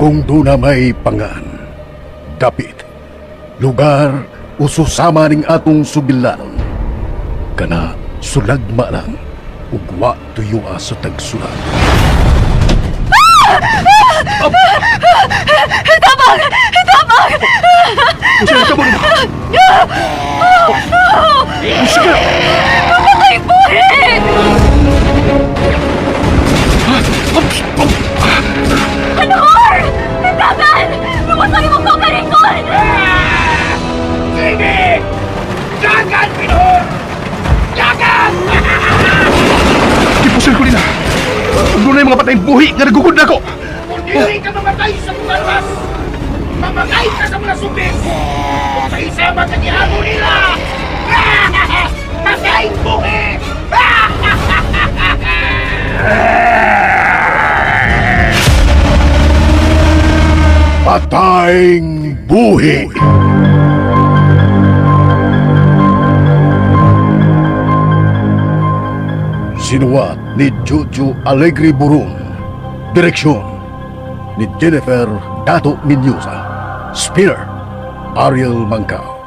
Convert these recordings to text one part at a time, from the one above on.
Kung doon na may pangan, dapit, lugar o susama ning atong sugilanon, kana sulagma lang ug wa tuyua sa tagsulag. Tabang! Tabang! Usa ka mo! Usa ka! Patay buhi! Anor! Dagan! Lumusag mo ko kalikod! Sige! Dagan, Pinhor! Dagan! Gipusil ko nila. Ug dunay mga patay buhi nga nagugod na ko. Kung dili ka mamatay sa mga armas, mamatay ka sa mga sumbis! Kung sa isa magkagihamo nila! Patay buhi! Patayng Buhi! Sinuwat ni Jojo Alegre Burong. Direksyon ni Jennifer Dato Minyusa. Spinner, Ariel Mangkao.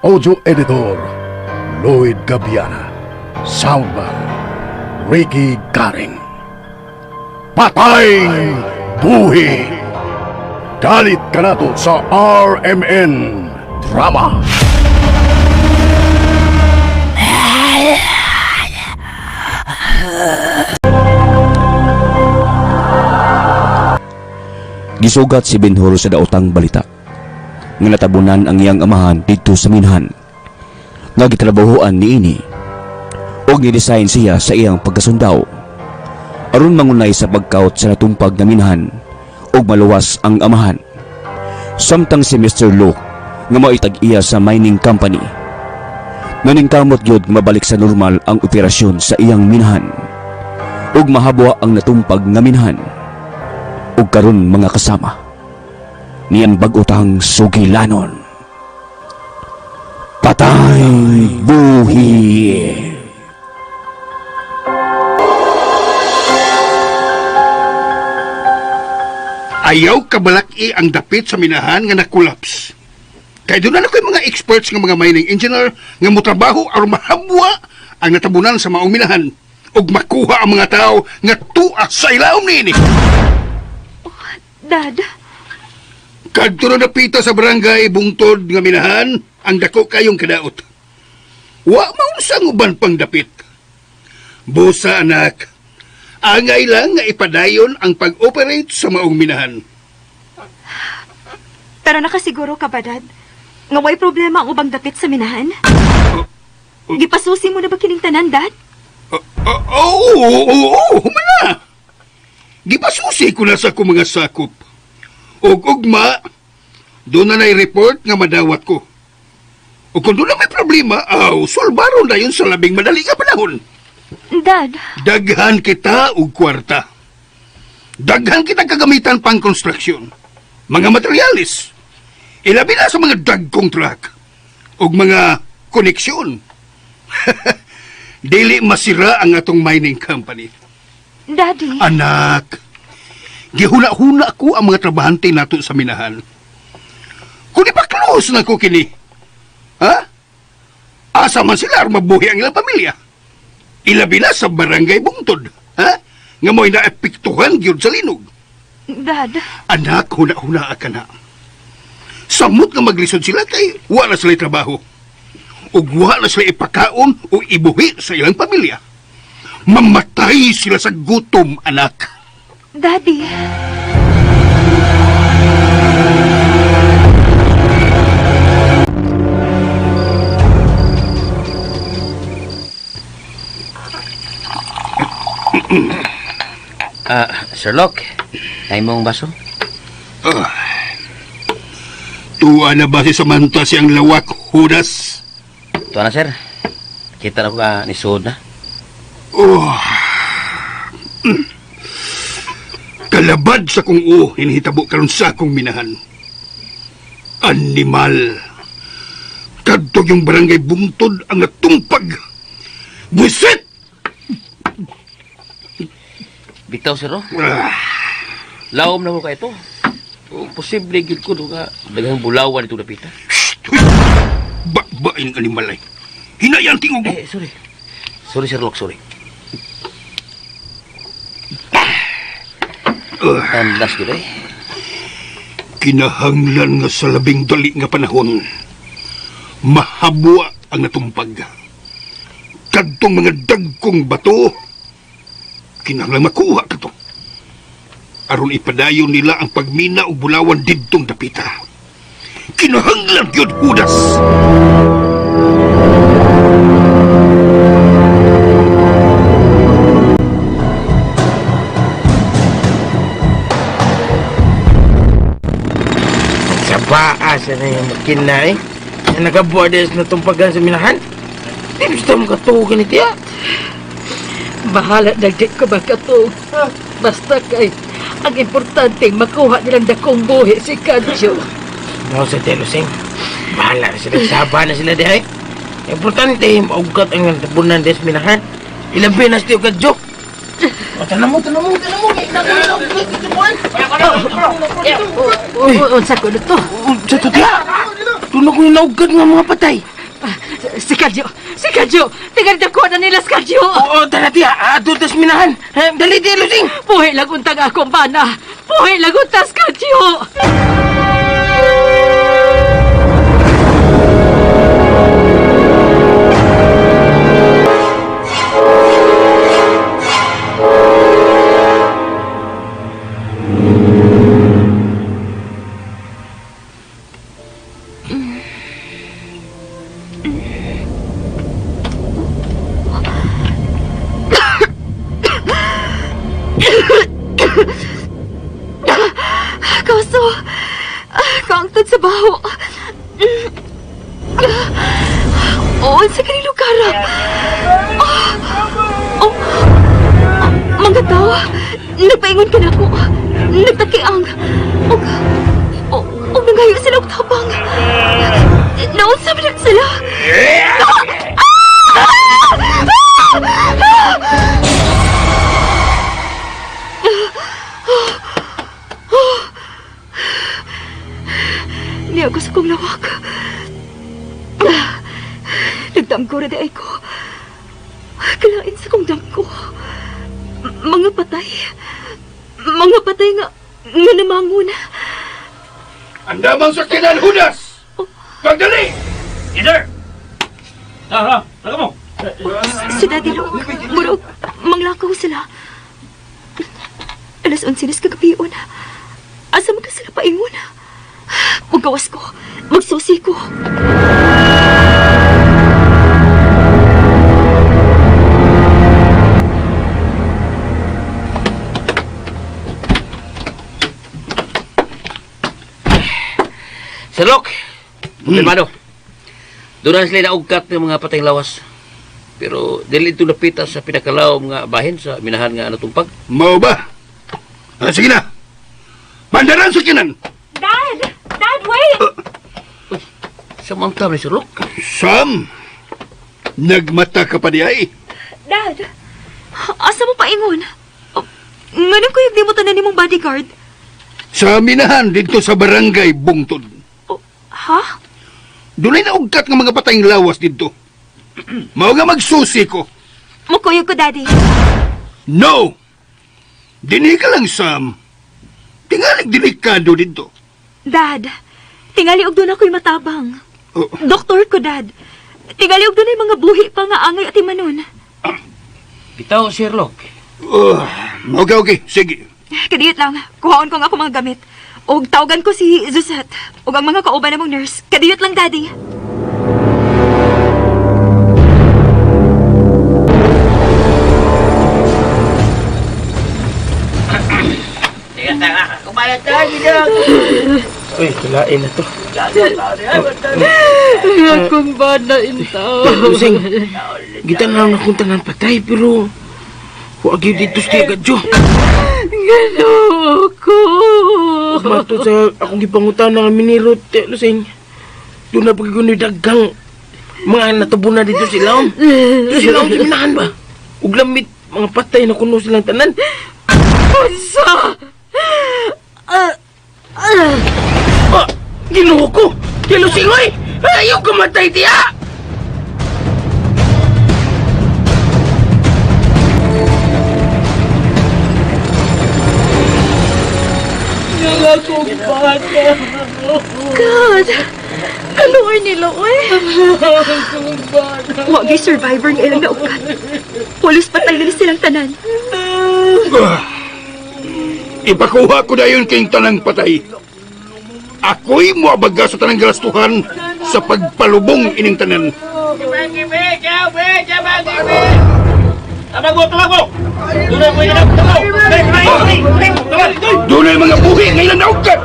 Audio Editor, Lloyd Gabiana. Soundman, Ricky Garing. Patayng Buhi! Dalit kanato sa RMN Drama. Gisugat si Benhur sa daotang balita nga natabunan ang iyang amahan didto sa minhan nga gitrabahoan niini ug ni-design siya sa iyang pagkasundaw aron mangunay sa pagkaot sa natumpag nga minhan ug maluwas ang amahan. Samtang si Mr. Luke nga mao'y tag-iya sa mining company naningkamot gyud nga mabalik sa normal ang operasyon sa iyang minhan ug mahabwa ang natumpag nga minhan. Ug karon mga kasama, niyan bag-o tang sugilanon. Patay buhi! Ayaw kabalaki ang dapit sa minahan nga nakulaps. Kay doon na ko'y mga experts nga mga mining engineer nga motrabaho aron mahabwa ang natabunan sa maong minahan ug makuha ang mga tao nga tuwa sa ilawom niini. Dad, Kadto na napita sa barangay bungtod nga minahan ang dako kayong kadaot. Wa maunsang uban pang dapit. Busa anak, angay lang nga ipadayon ang pag-operate sa maong minahan. Pero nakasiguro ka ba, Dad? Nga way problema ang ubang dapit sa minahan? Gipasusi mo na ba kining tanan, Dad? Oo, oo, oo, humana. Gipasusi ko na sa akong mga sakop. Ug ugma, doon na report nga madawat ko. Ug kung doon na may problema, aw, solbaron na yun sa labing madali nga panahon. Dad, Daghan kita og kwarta. Daghan kita kagamitan pang construction. Mga materialis. Ilabi na sa mga dagkong truck. Ug mga koneksyon. Dili masira ang atong mining company. Daddy. Anak, gihuna-huna ko ang mga trabahante nato sa minahan. Kung ipa-close na ko kini, ha? Asa man sila aron mabuhi ang ilang pamilya? Ilabi na sa barangay bungtod, ha? Nga mo'y naepektuhan gyud sa linog. Dad, Anak, huna-huna ka na. Samot nga maglisod sila kay wala sila trabaho. Ug wala sila ipakaon o ibuhi sa ilang pamilya. Mamatay sila sa gutom, anak. Daddy. Sir Locke, ay mong baso? Tuwa na ba si Samantha siyang lawak, Judas? Tuwa na, sir. Kita na ko ka ni Sud na. Oh. Kalabad sa kong o, hinihitabo karon sa akong minahan. Animal. Kadtog yung barangay bungtod ang natumpag. Buset! Bitaw, sir, oh. Ah, Laom na ko ka ito. O, posible gyud ko nga daghang bulawan dito dapita. Shh! Huy! Ba-bain animal ay. Hinayan tingog mo. Eh, sorry. Sorry, Sir Locke, sorry. Tandas gyud eh. Kinahanglan nga sa labing dali nga panahon, mahabwa ang natumpag. Kadtong mga dagkong bato, kinahanglan makuha kato. Aron ipadayon nila ang pagmina og bulawan didtong dapita. Kinahanglan gyud, Hudas. Sa paa sa na yung makina eh. Na nakabuha des na tumpagan sa minahan. Di gusto mo katugan iti ah. Bahala na di ko makatuog. Basta kay, ang importante makuha nilang dakong buhi si Kadyo. Mo sa telusing. Bahala na sila. Saba na sila di ay. Importante, maugat ang tabunan des minahan. Ilabi na siya kadyo. O, tanan mo, tanan mo, tanan mo. Unsa ko na to? Sa to tiya. Tunog ko yung naugat nga mga patay. Si Kadyo! Si Kadyo! Tingnan dako na nila si Kadyo! Oo, tara tiya. Adto tas minahan. Eh, dali tiya, Lusing. Buhi lang untang akong bana! Buhi lang untas Kadyo! Kaso, kaangtad sa baho. Oo, sa kani lugar. Oh, mga tao, nagpaingon ka na ako. Nagtakiang. Og, og nangayo sila og tabang. Naunsa man na sila. Niya ko sa kong lawak. Nagdamgo ra di ay ko. Kalain sa kong damgo. Mga patay. Mga patay nga nga namangon. Andamang sakyanan, Hudas! Pagdali! Yes, sir. Tara, tara mo. Si Daddy Luke, murag manglakaw sila. 11:00 nas kagabion. Asa man ka sila paingon? Magawas ko. Magsusi ko. Sir Locke, Problemado. Doon na sila naugkat ng mga patayng lawas. Pero dili ito napita sa pinakalawom nga bahin sa minahan nga natumpag. Mao ba? Ah, sige na. Bandaran sa kinan. Dad! Dad, wait! Sa mga ni Sir Locke. Sam, nagmata ka pa di ay. Dad! Asa mo paingon? Oh, nganong kuyog di mo tanan nimong bodyguard? Sa minahan dito sa barangay Bungtod. Oh, ha? Dunay naugkat nga mga patayng lawas dito. Mao nga magsusi ko. Mukuyog ko, Daddy. No! Dinhi ka lang, Sam. Tingalig delikado dito. Dad, tingali og doon ako'y matabang. Oh, Doktor ko, Dad. Tingali og dunay mga buhi pa nga angay at imanon. Bitaw, Sir Locke. oh, okay, okay. Sige. Kadiyot lang, kuhaon ko ang ako mga gamit. Og tawagan ko si Zuzette. Og ang mga kauban namong nurse. Kadiyot lang, Daddy. Uy, kalain na to. Akong bana intaw. Lusing, kita na lang akong tanan patay, pero huwag yun dito sa kadyo. Ginoo ko. Mato sa akong gipangutan ng minirot, eh, Lusing. Doon na pagkunoy daghang mga natabunan dito sila. Dito sila sa minahan ba? Ug lamit, mga patay na kuno silang tanan. Unsa? Ah, Ginoo ko! Tia Lusing, oy! Ayaw kamatay, tiya! God! Kaluoy nila, oy! Wa gyud survivor nga ilang naukat. Pulos patay na ni silang tanan. Ipakuha ko dayon kayong tanang patay. Ako'y muabaga sa tanang galastuhan sa pagpalubong ining tanan. Doon ay mga buhi nga ilang naukat!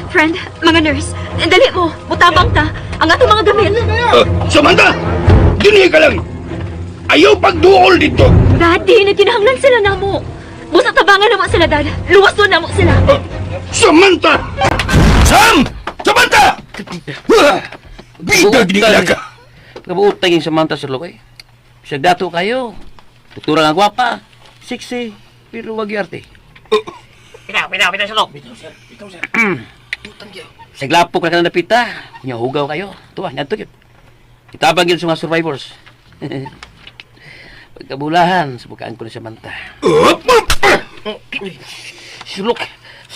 Friend, mga nurse, dali mo. Mutabang ta. Ang atong mga gamit. Samantha! Dinhi ka lang! Ayaw pagduol dito! Daddy, nagkinahanglan sila namo. Busa tabangan namo sila, Dad. Luwas doon namo sila. Samantha! Sam! Samantha! Ah, Bida gini ka! Kabuutang yung Samantha, Sir Luke. Bisag dato kayo. Doktora nga gwapa. Sexy. Pero wag arte. Pinaw, pinaw, pinaw, Sir Luke. Bitaw, sir. Bitaw, sir. Siglapok na ka na napita. Nya hugaw kayo. Tuwa, ngadto yun. Itabang yun sa mga survivors. Pagkabulahan, subukaan ko ni Samantha. Sir Luke,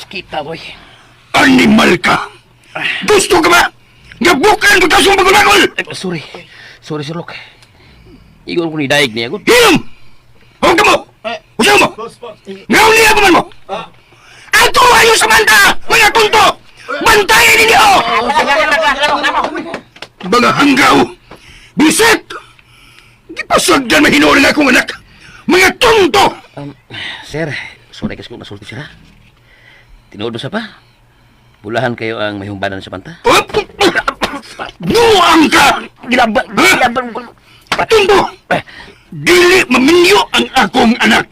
kita boy. Animal ka! Gusto ka ba? Gabukan ka sa bagulagol! Ay, sorry. Sorry, Sir Luke. Igor ko ni daig niya. Good. Hilom! Huwag ka mo! Usaw mo! Ngayon niya pa man mo! Ato ayo Samantha! Mga tunto! Bantayan ninyo! Mga hanggaw! Bisit! Di pa sagdan mahinuon ang akong anak! Mga tunto! Sir, sorry kasi kung nasulti siya. Tinuod mo sa pa. Bulahan kayo ang mayumbanan sa panta. Buang ka! Gilaban, gilaban. Tunto! Dili maminyo ang akong anak!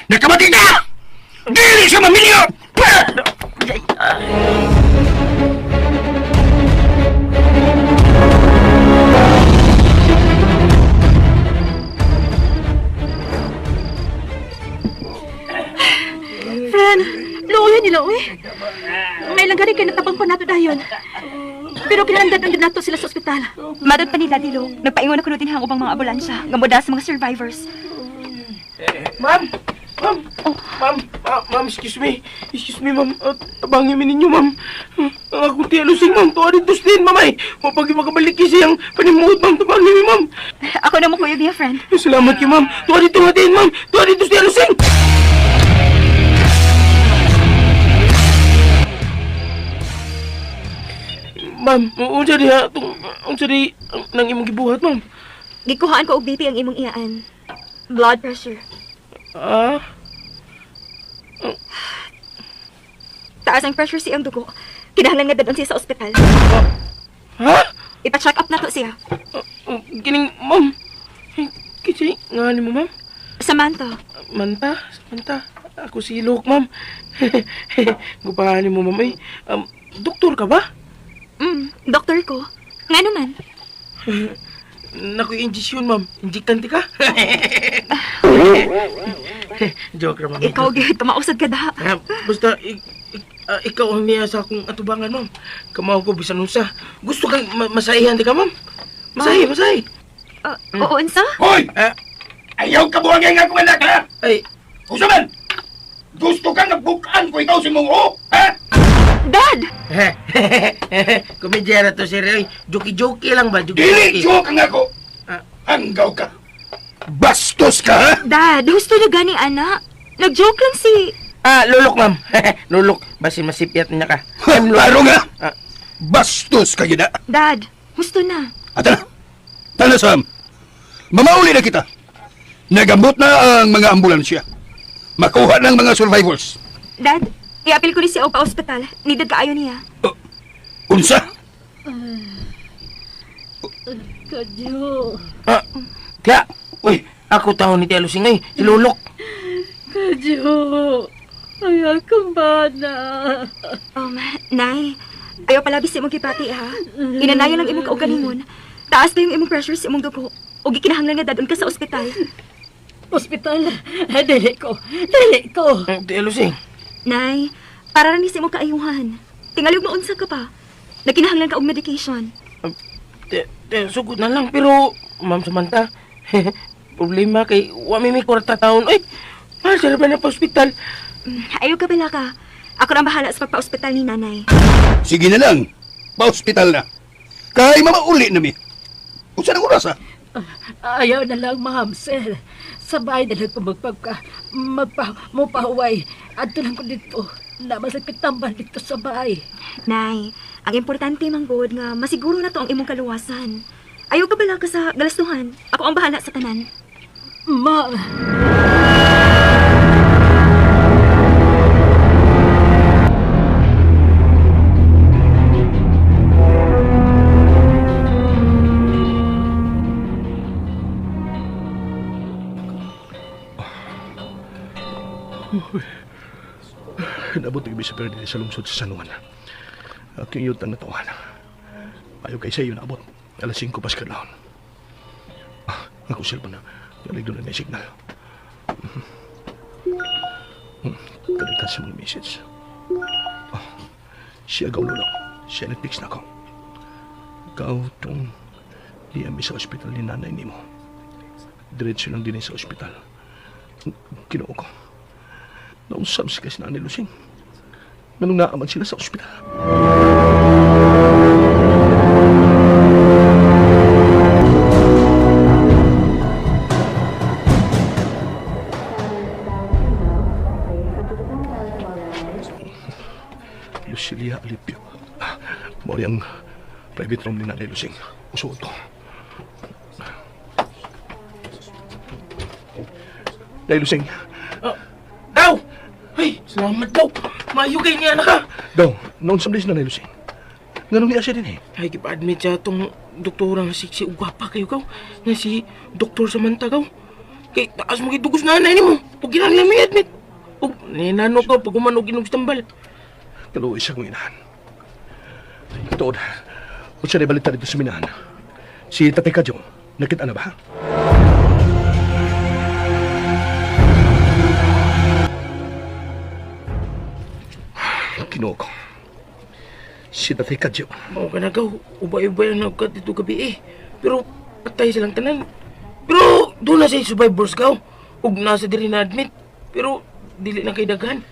Nakabati ka! Dili siya maminyo! Friend, luoyan nila, uy. May lang gani kay natabang pa nato dayon. Pero kinandad ang nato sila sa ospital. Madod pa ni Daddy Lo, nagpaingon ako din ang ubang mga ambulansya nga moda sa mga survivors. Ma'am! Ma'am! Ma'am! Ah, ma'am, excuse me. Excuse me, ma'am. Tabangin mi ninyo, ma'am. Ang akong tiya Lusing, ma'am. Tuwa dito din, ma'am. Ay, mapag makabalik siyang panimuot, ma'am. Tabangin mi, ma'am. Ako na mo kuyog niya, friend. Salamat kayo, ma'am. Tuwa dito nga din, ma'am. Tuwa dito si Tiya Lusing! Ma'am, unsa diha tong unsa di ang nang imong gibuhat, ma'am? Gikuhaan ko og BP ang imong iyaan. Blood pressure. Ah, Taas ang pressure siyang dugo. Kinahanglan nga dadon siya sa ospital. ha? Ipa-check up na to siya. Oh, kining, ma'am. Kasi, nga ni mo, ma'am. Samantha, Manta, Samantha. Ako si Luke, ma'am. Gupahan mo, ma'am. Ay, doktor ka ba? Doktor ko. Nga naman. Naku, injection, ma'am. Injektante ka? Joke ra, ma'am. Ikaw gid tumausad ka da. Ah, basta, ikaw ang niya sa akong atubangan, ma'am. Kamaw ko, bisan unsa. Gusto kang masahihan, di ka, ma'am? Masahi, masahi. Oo, unsa? Hoy! Ah, Ayaw ka buhangin ang akong anak, ha? ay, Usaman! Gusto ka nga bukaan ko ikaw si mong o, ha? Dad! Komedyera to, sir. Ay, joki-joki lang ba? Dili Joki-joki. joke ang ako! Ah. Hanggaw ka! Bastos ka, ha? Dad, husto na gani, ana. Nag-joke lang si... Ah, lulok, ma'am. Lulok. Basin masipyat niya ka. Klaro nga! Ah. Bastos ka yun, ha? Dad, husto na. At na! Tana, Sam! Mamauli na kita! Nagambot na ang mga ambulansya. Makuha ng mga survivors. Dad, iapil ko ni siya og pa-ospital. Nidad kaayo niya. Unsa? Kadyo, Ah, kaya, uy, ako taon ni Tia Lusing ay, si Lulok. kadyo. Ay, akong bana. Nay, ayaw pala bisi imong gipati ha. Inanayon lang imong kaugalingon. Taas kayong imong pressure sa imong dugo. Ug gikinahanglan nga dadon ka sa ospital. Hospital, dili ko, dili ko. Tia Lusing. Nay, Para ra ni sa imong kaayuhan. Tingali og maunsa ka pa. Nagkinahanglan ka og medication. Te, te, sugod na lang pero Ma'am Samantha, problema kay wa mi may kwarta taon. Ay, mahal sa ba na pa ospital? Ayaw ka bala ka. Ako ra ang bahala sa pagpa-ospital ni nanay. Sige na lang. Pa-hospital na. Kay mamauli na mi. Unsa nang oras ah? Ayaw na lang, ma'am, sir. Sabay na lang ko magpagka, magpa, mupahuway. Adto lang ko dito. Namasakit tambal dito sa bahay. Nay, ang importante man gud nga masiguro na to ang imong kaluwasan. Ayaw ka bala ka sa galastuhan. Ako ang bahala sa tanan. Ma'am, Nabot ang ibig sa pwede sa lungsod sa San Juan. Aking yutan na tawahan. Ayaw kay sa iyo naabot. Alas 5 pas kadlawon. Ah, ako cellphone na. Galing doon na may signal. Kadaghan sa mga message. Ah, siya gaw lulok. Siya nag-text na ako. Gaw tong di sa ospital ni nanay nimo. Diretso lang din sa ospital. Kinoo ko. Nausap si kasi nanay Lucing. Nganong naaman sila sa ospital. Lucilia Alipio. Ah, Mao ang private room ni Nanay Lucing. Uso to. Nay Lucing, Daw! Ay, salamat daw. Maayo kay niya anak ha. daw, noon sa si Nanay Lucing. Nganong niya siya din eh. Ay, gipa-admit siya itong doktora nga si ugwapa kayo gaw. Nga si Doktor Samantha gaw. Kay taas mo kay dugos na nanay nimo. Ug kinahanglan may admit. Ug ninano ka pag human og inog tambal. Kaluoy siya kong inahan. Tuod, kung siya balita dito sa minahan, si Tatay Kadyo, nakita na ba? Kinuha ko. Si Tatay Kadyo. Mao ka na gaw. Ubay-ubay ang nagkat dito gabi eh. Pero patay silang tanan. Pero doon na siya survivors gaw. Ug nasa diri na admit. Pero dili na kay daghan.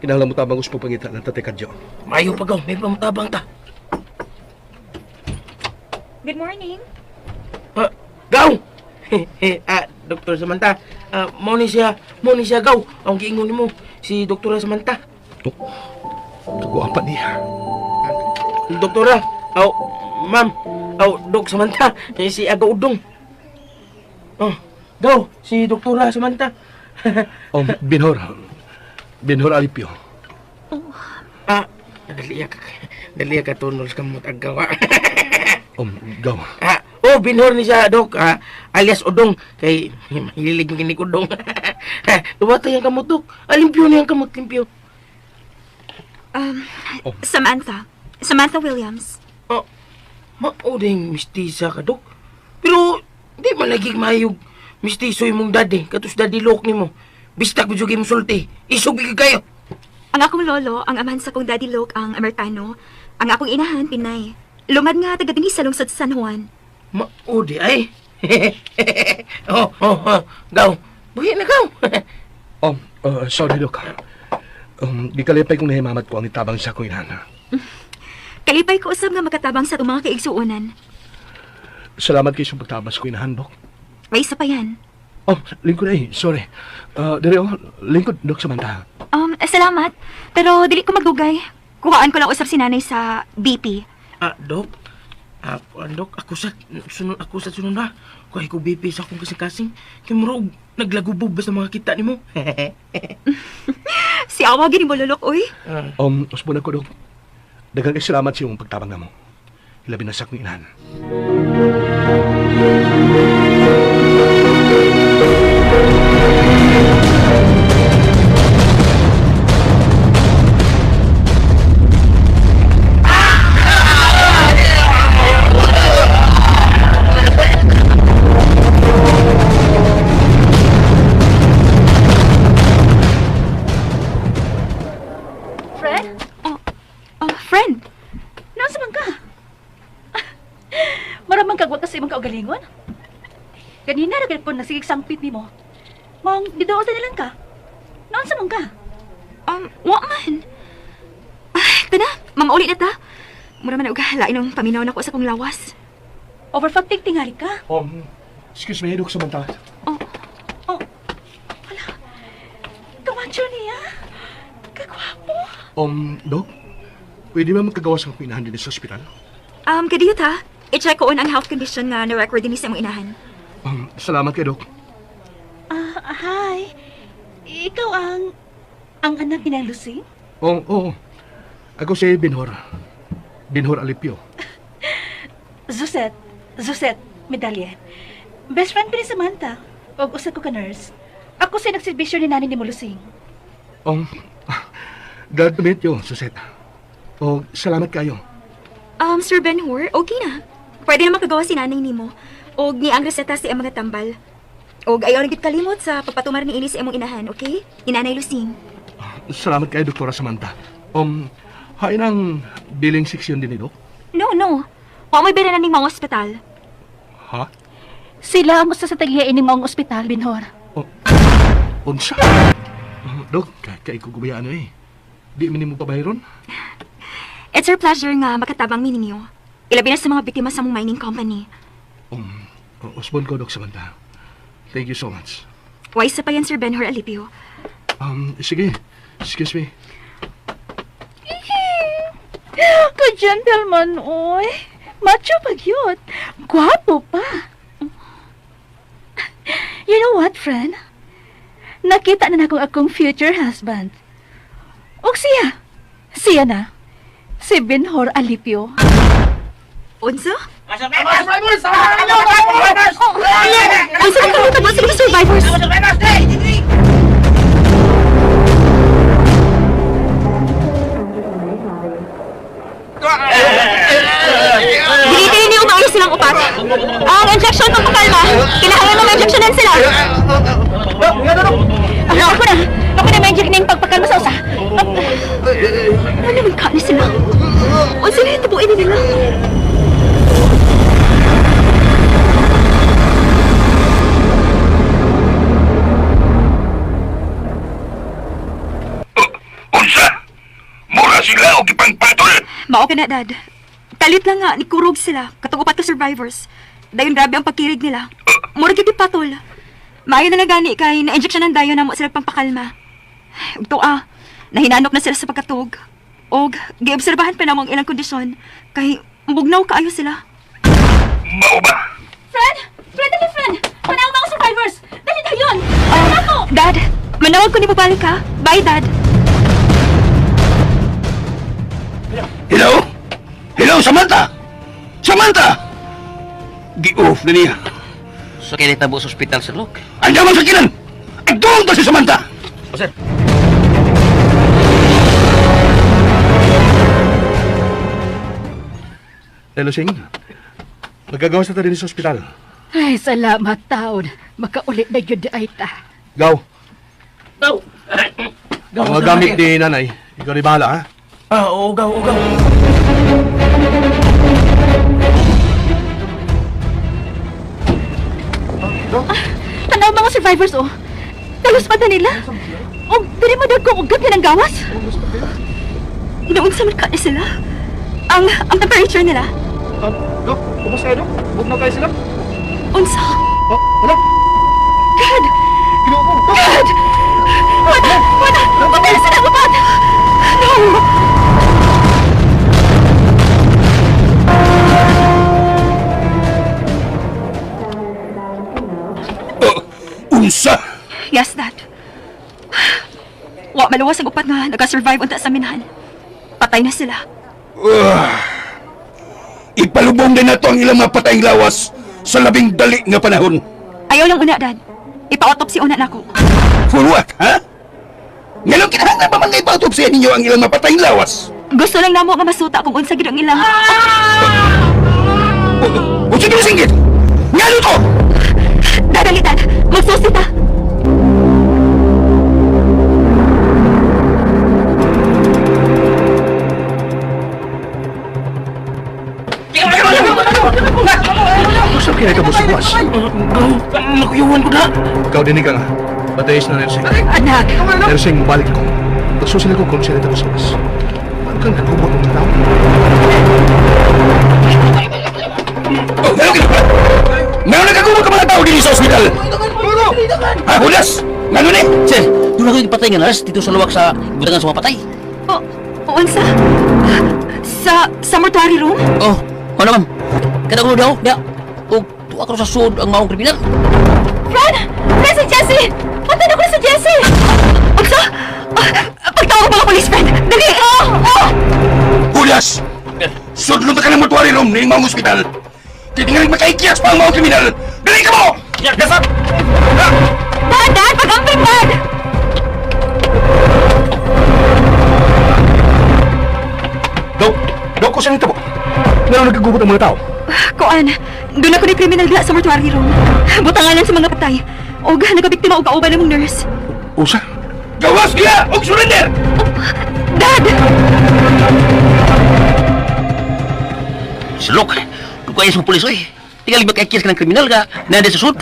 Kinahanglan mo tabang gusto pangita ng Tatay Kadyo. Mayo pa gaw, may pamutabang ta. Good morning. Ah, gaw! Ah, Dr. Samantha, ah, mao ni siya gaw. Ang giingon nimo si Dr. Samantha. Oh, kagwapa niya. Doktora, aw, ma'am, aw, Dok Samantha, eh, si Aga Udong. Oh, gaw, si Doktora Samantha. Oh, Binhor. Binhor Alipio. Ah, dali ka tunol sa kamot agawa. Oh, gaw. Ah, oh, binhor ni siya, Dok, ah, alias Udong, kay mahilig kini Udong. Duwatay ang kamot, Dok. Ah, limpyo niya ang kamot, limpyo. Um, Oh. Samantha. Samantha Williams. Oh, mao ding mistisa ka, Dok. Pero, di man lagi mahayog mistiso imong daddy, katos daddy lok nimo. Bista ko jud imong sulti. Isog gyud kayo. Ang akong lolo, ang amahan sa kong daddy Luke, ang Amerikano. Ang akong inahan, Pinay. Lumad nga taga dinhi sa lungsod sa San Juan. Mao di ay. Oh, oh, oh, gaw. Buhi na gaw. Oh, sorry, Dok. Gikalipay kong nahimamat ko ang itabang sa akong inahan. Kalipay ko usab nga makatabang sa atong mga kaigsuonan. Salamat kayo sa pagtabang sa akong inahan, Dok. May isa pa yan. Oh, lingkod ay, sorry. Dire oh, lingkod, Dok Samantha. Salamat. Pero dili ko magdugay. Kuhaan ko lang usab si nanay sa BP. Ah, Dok. Ah, kuan, Dok, ako sa sunod ako sa sunod na. Kuhay ko BP sa akong kasing-kasing. Kay murag naglagubob basta mga kita nimo. Si awa gini mo lulok, uy. Usbon ako, Dok. Daghang kay salamat sa iyong pagtabang namo. Ilabi na sa akong inahan. Nagsangpit nimo. Mong giduol na lang ka. Noon sa mong ka? Wa man. Ay, tana, mamauli na ta. Mura man og lain ang paminaw nako sa kong lawas. Overfatigue tingali ka. Excuse me, Dok Samantha. Oh, Oh, hala. Kamacho niya. Kagwapo. Dok, pwede ba magkagawas ang pinahan din sa ospital? Kadiyot ha. I-check ko on ang health condition nga na-record din sa imong inahan. Salamat kay Dok. Ah, hi. Ikaw ang anak ni Nang Lucing? Oo, oo. Ako si Binhor. Binhor Alipio. Zosette. Zosette Medalye. Best friend ko ni Samantha. Og usa ko ka nurse. Ako sa nagserbisyo ni nani ni Mulusing. Glad to meet you, Suzette. Oh, salamat kayo. Sir Ben-Hur, okay na. Pwede na makagawa si nanay nimo. Og ni ang reseta si ang mga tambal. Og ayaw na gid kalimot sa pagpatumar ni ini sa imong inahan, okay? Ni Nanay Lucing. Salamat kayo, Doktora Samantha. Hain ang billing section din ni Dok? No, no. Wa mo'y bira na ning mga ospital. Ha? Sila ang usa sa taghiyain ning maong ospital, Binhor. Oh, unsa? Dok, kay ko gubayaan eh. Di man nimo pabayron? It's our pleasure nga makatabang mi ninyo. Ilabi na sa mga biktima sa mong mining company. Usbon ko, Dok Samantha. Thank you so much. Wise sa pa yan, Sir Ben-Hur Alipio. Sige. Excuse me. Ka-gentleman, oy. Macho pa gyud. Gwapo pa. You know what, friend? Nakita na nako akong future husband. Og siya. Siya na. Si Benhor Alipio. Unsa? Unsa man kahitabo sa mga survivors? Dili niyo maayo silang upat. Ang injection pagpakalma. Kinahanglan mo ma-injectionan sila. Ako na. Ako na ma-inject ning pagpakalma sa usa. Ano naman ka ni sila? Unsa na hitabuin nila? Unsa? Mura sila og ipangpatol. Mao ka na, Dad. Kalit lang nga, nikurog sila. Katong upat ka survivors. Dayon grabe ang pagkirig nila. Mura gyud patol. Maayo na lang gani kay na-injectionan dayon namo sila pampakalma. Ug tuwa, nahinanok na sila sa pagkatug. Og giobserbahan pa namo ang ilang kondisyon kay bugnaw kaayo sila. Mao ba? Friend! Friend, dali, friend! Panang mga survivors! Dali dayon! Dad, manawag ko ni pabalik ha. Bye, Dad. Hello? Hello, Samantha! Samantha! Gi-off na niya. So kaya tabo sa ospital, Sir Luke. Andiyan man sa kinan! Doon ta si Samantha! O, sir. Hello, Sing. Magagawas na ta din sa ospital. Ay, salamat taon. Makauli na gyud ay ta. Gaw, Gaw! ang mga gamit ni nanay, ikaw ni bahala, ha? Ah, oo, gaw, oo, gaw. Tanaw mga survivors, oh. Talos pa nila. Og dili mo dagkong ugat nga ng gawas. Naunsa man ka ni sila? Ang temperature nila? Dok, kumusta kayo, Dok? Bugnaw kayo sila? Unsa? Oh, wala. God! God! Wala! Wala! Patay na sila! Upat! No! Unsa? Yes, Dad. Wa maluwas ang upat nga nag-survive unta sa minahan. Patay na sila. Ipalubong din nato ang ilang mga patayng lawas sa labing dali nga panahon. Ayaw lang una, Dad. Ipa-autopsy una nako. For what, ha? Ngalong kinahanglan pa man nga ipa-autopsy ninyo ang ilang mga patayng lawas? Gusto lang namo nga masuta kung unsa gid ang ilang. Unsa gid singgit? Ngano to? Dad, dali, Dad. Magsusi ta. Gusto kaya ka mo sa buwas? Gaw, nakuyuan ko. na. Ikaw din ka nga. Batayis na nursing. Anak, Nursing, mabalik ko. Pagsusin ko kung sila tapos labas. Paano kang nagubot ng tao? Oh, meron ka Meron nagkagubot ka mga tao din sa ospital! Ha, Judas? Ngano ni? Sir, doon ako yung patay nga nurse dito sa luwak sa butangan sa mga patay. O, unsa? Sa mortuary room? Oh, ano ma'am? Kada ko daw, da. Og tuwa ko sa sud ang maong kriminal. Fran! Fran, si Jesse! Patay na ko si Jesse! Unsa? Pagtawag mga polis, Fran! Dali! Oh! Oh! Judas! Sudlon ta ka ng mortuary room ning maong ospital. Titingaling makaikyas pa ang maong kriminal. Dali ka mo! Yes, sir! Dad! Dad! Pag-amping, Dad! Dok, dok ko siya nito po. Meron nagkagubot ang mga tao. Kuan, doon ako ni kriminal diha sa mortuary room. Butanganan sa mga patay. Og nagabiktima og kauban namong nurse. Usa? Gawas niya! Og surrender! Dad! Sulok. Kung kaya sa pulis oy. Tingali ba kay ka ng kriminal ka na sa sud.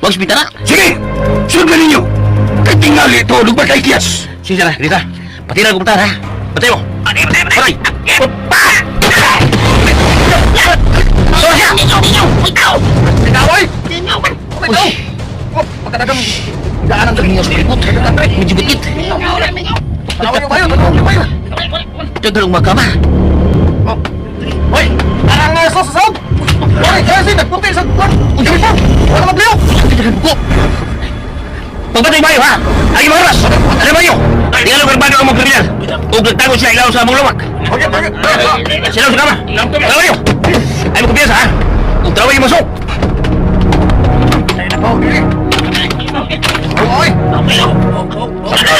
Wag sa bintana. Sige! Sudlan ninyo! Kay tingali ito, og makaikyas! Sige na, dito. Pati na kumta ha. Patay mo. Patay, patay, patay. Pa! Uy! Pagkadagang daan ang Ang sa likot. Medyo bitit. Tagalong magkama. Hoy! Arang nga sa sasag! Hoy, kasi nagpunti sa kwan! Uniform! Wala magliw! Buko! Pagbatay bayo ha! Ay oras! Ano bayo? Tingnan ang barbado ang mga kriminal. Ug nagtago siya ilaw sa among lawak. Sila sa kama. Tawag Ay mo kumpiyansa ha! Ug tawag yung masok! Hoy!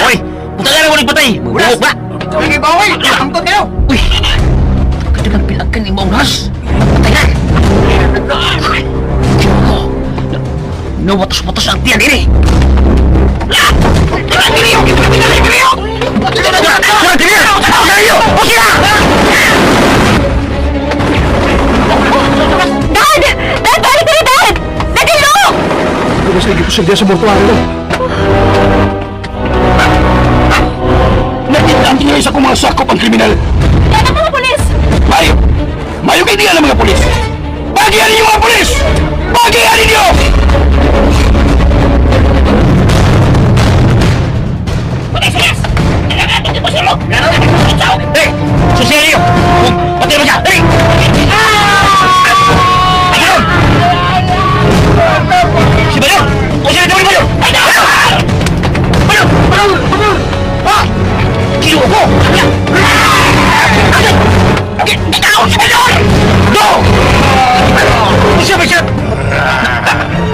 Hoy! Puta na mo nagpatay! Buhok ba? Sige ba, hoy! Angkot kayo! Uy! Kadagang pilakan ni Maong Nas! Patay na! Nawatos-watos ang tiyan ini! Dad! Dad, balik na Dad! Dad, hello! Gawas lagi ko siya sa mortuary room. Nakita ang tingali sa akong mga sakop ang kriminal. Dad, ang mga polis! Mayo! Mayo kay diyan ang mga pulis! Bagian ninyo mga pulis! Bagian ninyo! Hey! Susiyo! Patay mo siya! Dali! Ayun! Si Bayo! O siya na Bayo! Ay, na! Bayo! Bayo! Bayo! Ah! Kinuha ko! Ikaw! Si Bayo! No! Siya ba siya?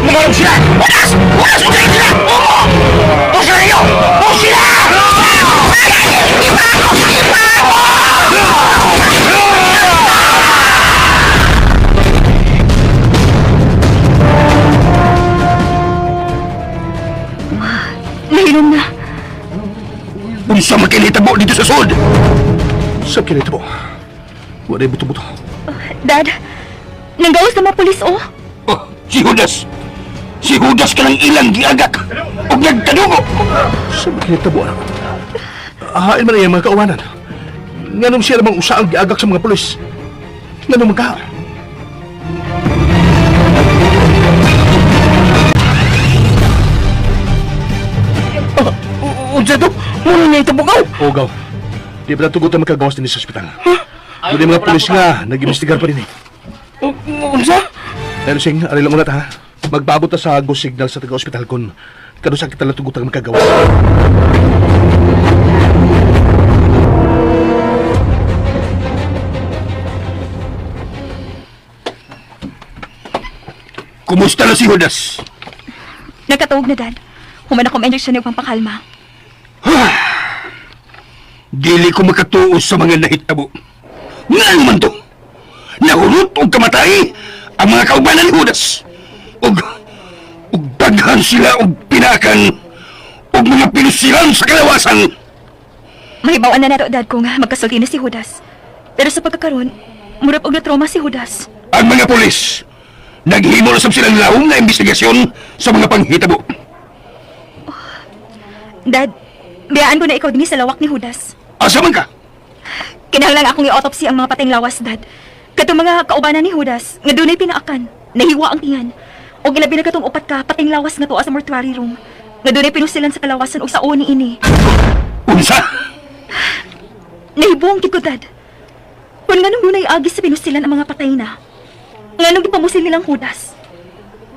Lumarong sila! Unas! Unas! Unas sila! Oo! O sila niyo! O sila! Nahilom na. Unsa man kay nitabo dito sa sud? Sa kinito po. Wala buto-buto. Dad, nanggawas na mga polis, oh. Oh, si Judas! Si Judas ka ng ilang giagak ug nagkadugo! Sa kinito po, anak. Hain man ang iyang mga kauwanan. Nganong siya namang usa ang giagak sa mga pulis. Nganong magka? Unsa to? Muna niya itabukaw. Ogaw, di ba natugot ang magkagawas din sa ospital? Doon yung mga pulis nga, nag-imbestigar pa rin eh. Unsa? Pero sing, ari lang ulat ha. Magbabot ta sa go signal sa taga-ospital kun kanusa kita natugot ang magkagawas. Kumusta na si Judas? Nagkatawag na, Dad. Human akong injection ng pampakalma. Dili ko makatuo sa mga nahitabo. Ngano man to? Nahurot og kamatay ang mga kaubanan ni Judas. Ug ug daghan sila og pinakan ug mga pinusilan sa kalawasan. Mahibawan na nato, Dad, kung magkasulti na si Judas. Pero sa pagkakaroon, murap og na-trauma si Judas. Ang mga pulis Naghimo na sab silang lawom na investigasyon sa mga panghitabo. Dad, biyaan ko na ikaw dinhi sa lawak ni Judas. Asa man ka? Kinahanglan akong i-autopsy ang mga pateng lawas, Dad. Katong mga kaubanan ni Judas, nga dunay pinaakan, nahiwa ang tiyan. Og ilabi na katong upat ka pateng lawas nga tuwa sa mortuary room. Nga dunay pinusilan sa kalawasan og sao ni ini. Unsa? Nahibuong gid ko, Dad. Kung nganong dunay agi sa pinusilan ang mga patay na. Nganong gipamusil nilang Judas.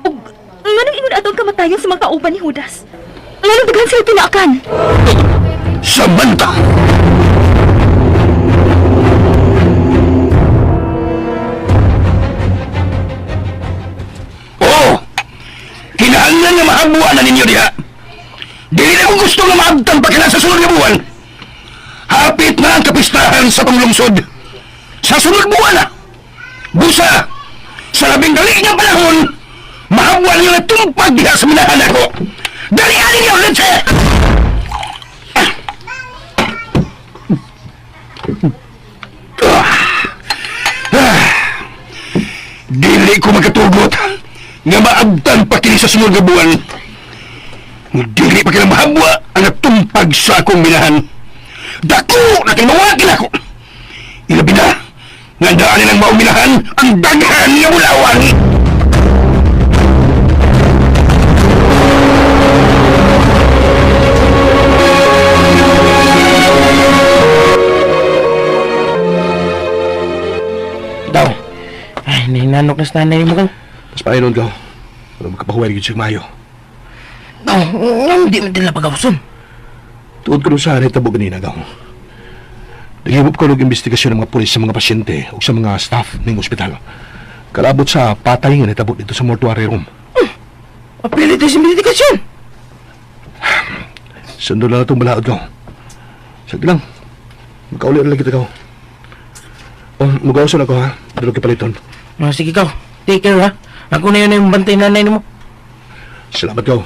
Og nganong ingon atong kamatayon sa mga kauban ni Judas. Nganong daghan sila pinaakan. Samantha! Oo! Kinahanglan nga mahabuan na ninyo diha. Dili na kong gusto nga maabtan pa kina sa sunod nga buwan. Hapit na ang kapistahan sa panglungsod. Sa sunod buwan na. Busa! Sa labing dali nga panahon, mahabuan ninyo na tumpag diha sa minahan ako. Dalian ninyo, Lindsay! Dili ko magkatugot nga maabtan pa kini sa sunod nga buwan. Dili pa kini mahabwa ang natumpag sa akong minahan. Dako na kinawagin ako. Ilabi na nga daan nilang mauminahan ang daghan nga bulawan. Daw. Ay, nahinanok na sa nanay mo kang. Mas pahinon gaw. Pero magkapahuway gyud siya mayo. Daw, nga hindi man dila pagawson. Tuod ko sa nahitabo ganina gaw. Naghimop ko og investigasyon ng mga pulis sa mga pasyente o sa mga staff ng ospital. Kalabot sa patay nga nahitabo dito sa mortuary room. Mapilit sa medikasyon. Sundo na itong balaod gaw. Sige lang. Magkauli na lang kita gaw. Oh, magawson ako ha. Dalo kay paliton. Oh, sige kaw. Take care ha. Ako na yun yung bantay nanay mo. Salamat gaw.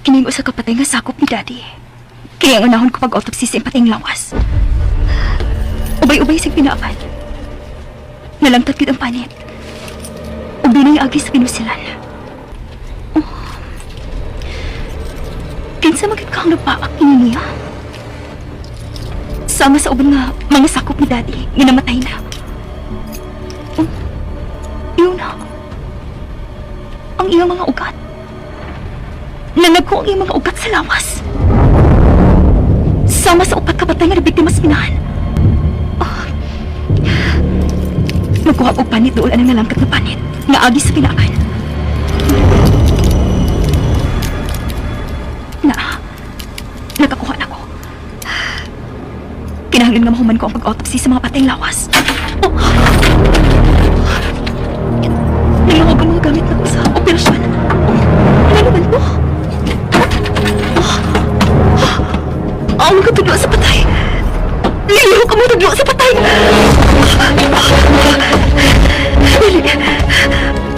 Kining usa ka patay nga sakop ni Daddy. Kaya ang unahon ko pag-autopsy sa patayng lawas. Ubay-ubay siyang pinaapan. Nalangtat gid ang panit. Ug dunay agi sa pinusilan. Oh. Kinsa magid ka ang nagpaak kini niya? Sama sa uban nga mga sakop ni Daddy nga namatay na. Oh. Iyon na. Ang iyang mga ugat. Nanagko ang iyong mga ugat sa lawas. Sama sa upat ka patay nga nabiktima sa minahan. Ah. Nagkuha og panit dool anang nalangkat na panit nga agi sa pinakan. Na, nakakuha na ko. Kinahanglan nga mahuman ko ang pag-autopsy sa mga patayng lawas. Oh. Nilawag ang mga gamit na ko sa operasyon. Oh, ano naman to? Ang mga tudlo sa patay. Lilihok ang mga tudlo sa patay. Dili.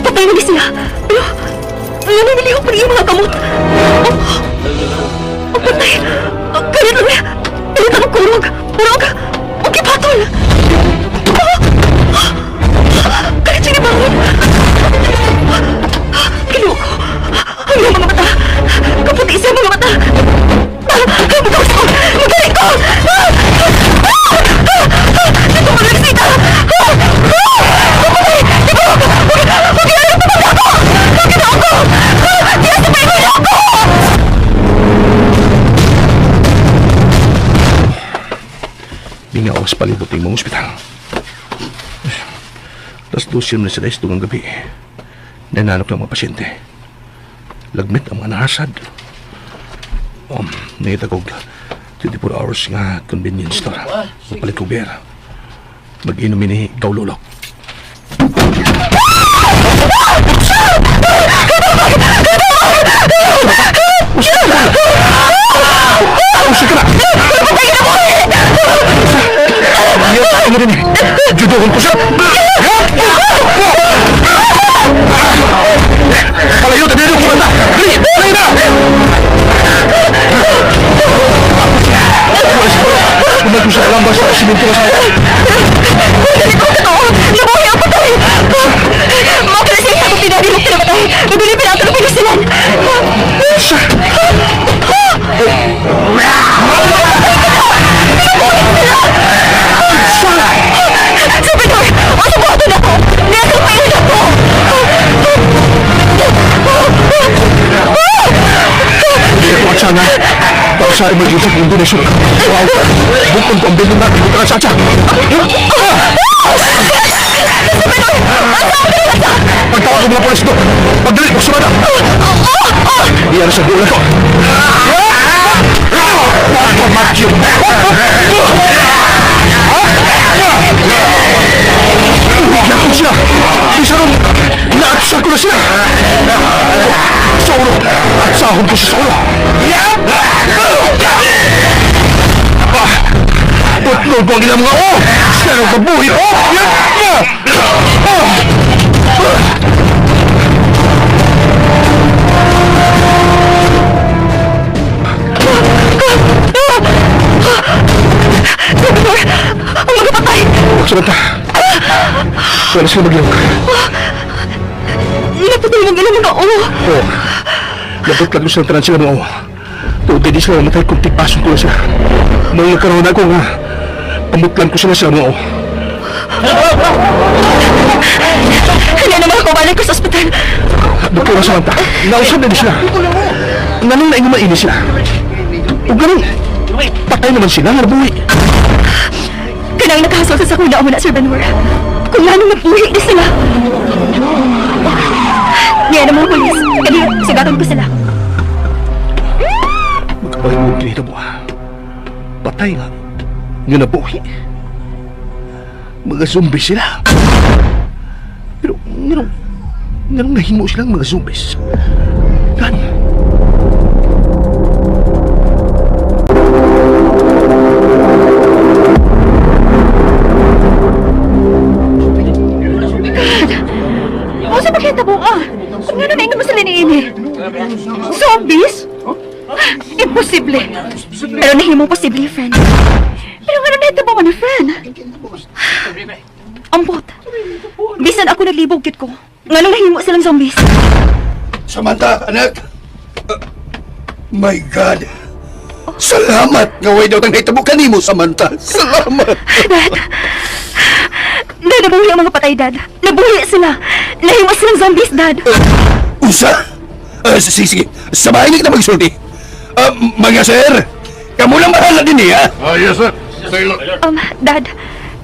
Patay na ni siya. Pero, ano nilihok pa niya mga gamot? Oh, oh patay. Oh, kalit lang niya. Kalit ang kurog. Kurog. Okay, patol. Oh, kalit siya ni bangon. Kinuha ko. Ang iyong mga mata. Kaputi siya mga mata. Magawas ko! Magaling ko! Nagpapalagsita! Bingaw sa palibot ng mga ospital. Tapos 12 na sila tungang gabi. Nananok ng mga pasyente. Lagmit ang mga nahasad. Nangita kog 24 hours nga convenience store. Magpalit kog beer. Mag-inom ini gawlulok. Judohon ko siya! Palayo, tabi na yung kumanta! Dali! Dali na! ko sa lambas sa simento sa. Dali ko totoo! Nabuhi ang patay! Mao ka na siya akong pinadilok na patay! Naguli pa nato ng pinusilan! Sir Benhur! O sa buhaton ako! Niya akong paingon ako! Hindi ko at sana. Para sa emergency kung donation. Wow! Bukod ko ang bilin na. Hindi ko sa Pagtawag ko mga polis do. Pagdali ko sumada. Iyan sa dulo ko. Matthew. Nakon siya. Bisa ron. Naatsa ko na siya. Sa ulo. At sahog ko siya sa ulo. Putlog ko ang ilang mga o! Siya ang mabuhi! Oh! Yan! Ah! Sir Benhur! Ang mga patay! Samantha! Wala sila maglawag. Napatay mong ilang mga o! Oo. Naputlag ko silang tanan sila mga o. Tuod di sila mamatay kung tipason ko na sila. Nung nagkaroon ako nga, pamutlan ko sila sa mga o. Kanya naman ako balik ko sa ospital! Doktora Samantha, nausap na din sila. Nanong na ingumaini sila. O ganun, patay naman sila, nga nabuhi. Kanang nakahasol sa sakuna mo na, Sir Benhur. Kung lalo nabuhi na sila. Niya na mga polis. Kani, sugatan ko sila. Magkabay mo dito mo. Patay nga. Nga nabuhi. Mga zombie sila. Pero, nganong nahimo silang mga zombies? Gano? O sa pakita mo ah! Kung nga na mo sila niini? Zombies? Imposible. Pero nahimong posible, friend. Pero nga na ito ba man, friend? Ambot. Bisan ako naglibog kit ko. Nganong nahimo silang zombies? Samantha, anak. My God. Salamat nga way daw tang nahitabo kanimo, Samantha. Salamat. Dad. Dad, nabuhi ang mga patay, Dad. Nabuhi sila. Nahimo silang zombies, Dad. Usa? Sige, sige. Sa bahay na kita magsulti. Mga sir, kamo lang bahala din eh, ha? Ah, yes, sir. Sir, Dad,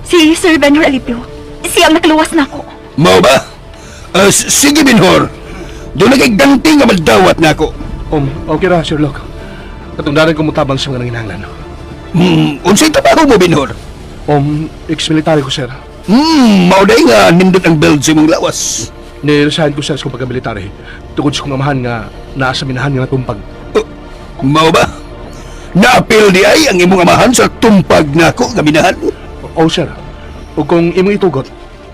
si Sir Benhur Alipio. Siya ang nakaluwas na ako. Mao ba? Sige, Binhor. Doon na kay ganti nga magdawat na ako. Okay ra, Sherlock. Katungdanan ko mutabang sa mga nanginahanglan. Unsay trabaho mo, Binhor? Ex-military ko, sir. Mao day nga nindot ang belt sa imong lawas. Niresign ko, sir, sa kong pagka-military. Tungod sa kong amahan nga naa sa minahan nga natumpag. Mao ba? Naapil di ay ang imong amahan sa tumpag nako nga minahan. Oo, sir. O kung imong itugot,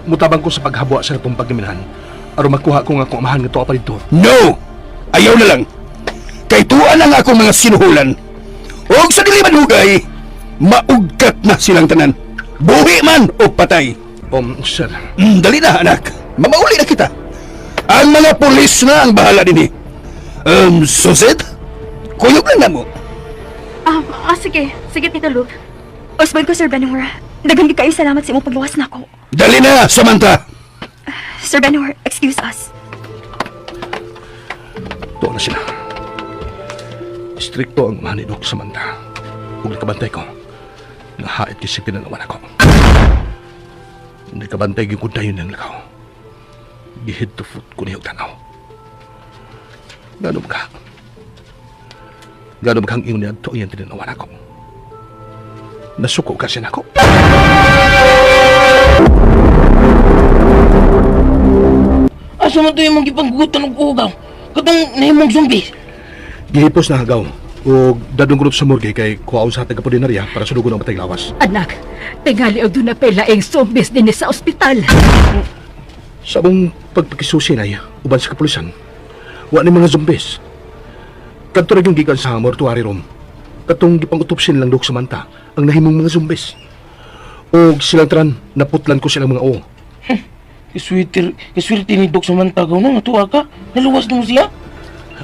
mutabang ko sa paghabwa sa natumpag nga minahan. Aron makuha ko nga akong amahan nga tuwa pa dito. No! Ayaw na lang. Kay tuan ang akong mga sinuhulan. Og sa dili manhugay, maugkat na silang tanan. Buhi man o patay. Sir. Dali na, anak. Mamauli na kita. Ang mga pulis na ang bahala din eh. Susit? Kuyog lang na mo. Sige. Sige, Tito Luke. Oswald ko, Sir Benhur. Daghang gid kayo salamat sa imong pagluwas nako. Dali na, Samantha. Sir Benhur, excuse us. Tuwa na sila. Strikto ang amahan ni Doc Samantha. Kung nakabantay ko, nahait kasi pinalawan ako. Nakabantay gyud ko dayon ng lakaw. Gihid to foot ko niya og tanaw. Gano ba ka? Gano ba kang ingon niya ato iyang tinanawan ako? Nasuko ka siya nako. Asa man to yung mga gipanggutan og ugaw? Katong nahimong zombies. Gihipos na hagaw. O dadong grup sa morgue kay kuwaon sa taga-pudinarya para sulugon ang matay lawas. Anak, tingali og doon na pela ang zombies din sa ospital. Sa among pagpakisusi na uban sa kapulisan, wa ni mga zombies. Kadto ra yung gikan sa mortuary room. Katong gipang-utopsin lang Dok Samantha ang nahimong mga zombies. Og silang tran, naputlan ko silang mga oo. Kiswerte, kiswerte ni Dok Samantha gaw no, natuwa ka. Naluwas na mo siya.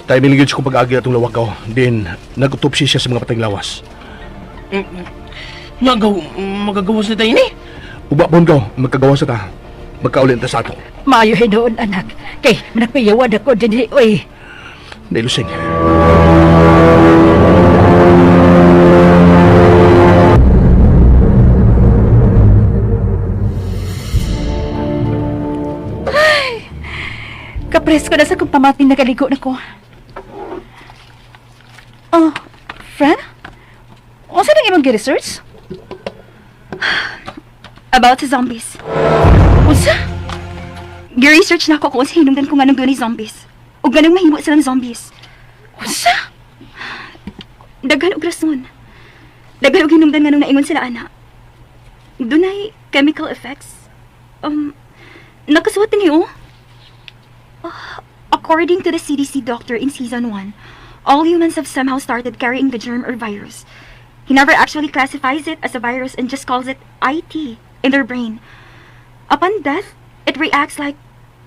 Timing lang yun sa kong pag-agi atong lawak ko. Din, nag-autopsy siya sa mga patayng lawas. Nga gaw, magagawas na tayo ni. Uba po ko, magkagawa sa ta. Magkaulin ta sa ato. Maayo hinuon anak. Kay managpayawan ako dinhi oy. Nailusing. Kapresko na sa kong pamating nagaligo na ko. Oh, friend? Unsa nang imong gi-research? About sa zombies. Unsa? Gi-research na ako kung sa hinungdan ko nganong dunay zombies. Ug ganong mahimo silang zombies. Unsa? Daghan og rason. Daghan og hinungdan nganong naingon sila ana. Dunay chemical effects. Nakasuwat ni oh. Ah, according to the CDC doctor in season 1, all humans have somehow started carrying the germ or virus. He never actually classifies it as a virus and just calls it IT in their brain. Upon death, it reacts like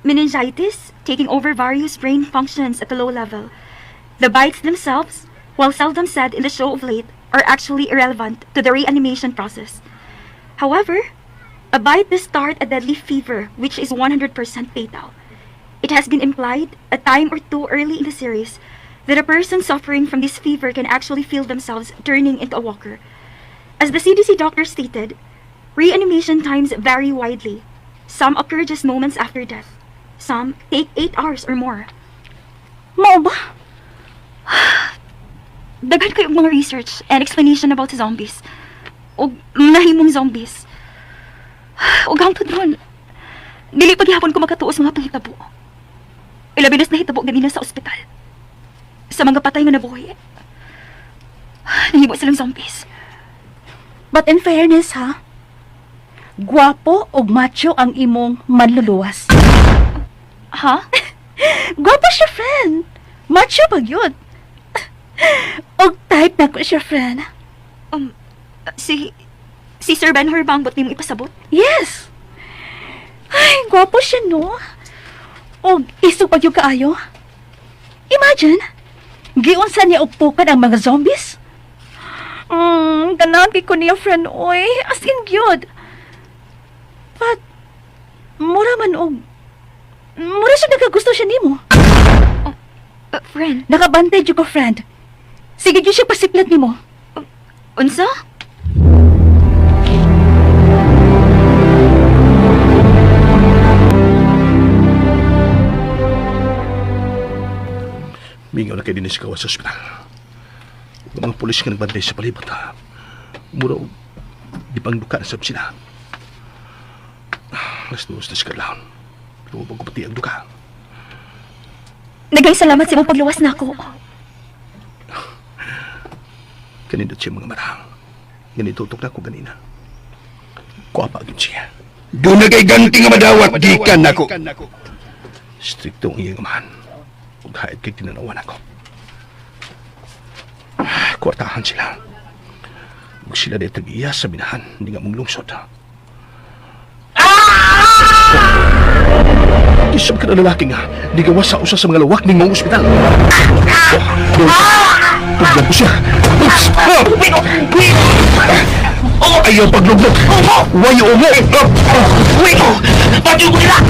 meningitis, taking over various brain functions at a low level. The bites themselves, while seldom said in the show of late, are actually irrelevant to the reanimation process. However, a bite does start a deadly fever, which is 100% fatal. It has been implied a time or two early in the series that a person suffering from this fever can actually feel themselves turning into a walker. As the CDC doctor stated, reanimation times vary widely. Some occur just moments after death. Some take 8 hours or more. Mao ba? Daghan kayo og mga research and explanation about sa zombies. Og nahimong zombies. Og hangtod ron, dili paghihapon ko makatuos mga panghitabo. Ilabi nas nahitabo ganina sa ospital. Sa mga patay nga nabuhi. Nahimo silang zombies. But in fairness ha, gwapo og macho ang imong manluluwas. Ha? Gwapo siya, friend. Macho pag yun. Og type na ko siya, friend. Um, si... Si Sir Ben Hur ba ang ba't nimo ipasabot? Yes. Ay, gwapo siya, no? Og isog pag yun kaayo. Imagine, giunsa niya og pukan ang mga zombies. Ganahan kay ko niya, friend, oy. As in, gyud. But, mura man og... Mura siya nakagusto siya nimo. Friend, Nakabantay jud ko, friend. Sige jud siya pasiplat nimo. unsa? Mingaw na kay dinis gawas sa ospital. Ug ang mga pulis nga nagbantay sa palibot ha. Mura og di pang duka na sab sila. Alas 2 na sa kadlawon. Pero wag ko pati ang duka. Daghang salamat sa imong pagluwas nako. Kanindot siya mga mata. Ganito na ko ganina. Kuwapa agad siya. Doon na kay ganti nga madawat gikan nako. Stricto ang iyang amahan. Ug hait kay tinanawan ako. Kwartahan sila. Ug sila di tag-iya sa binahan. Hindi nga mong lungsod. Isab ka na lalaki nga. Di gawas sa usa sa mga lawak ning mong ospital. Tugyan ko siya. Ayaw pagluglog. Way ungo.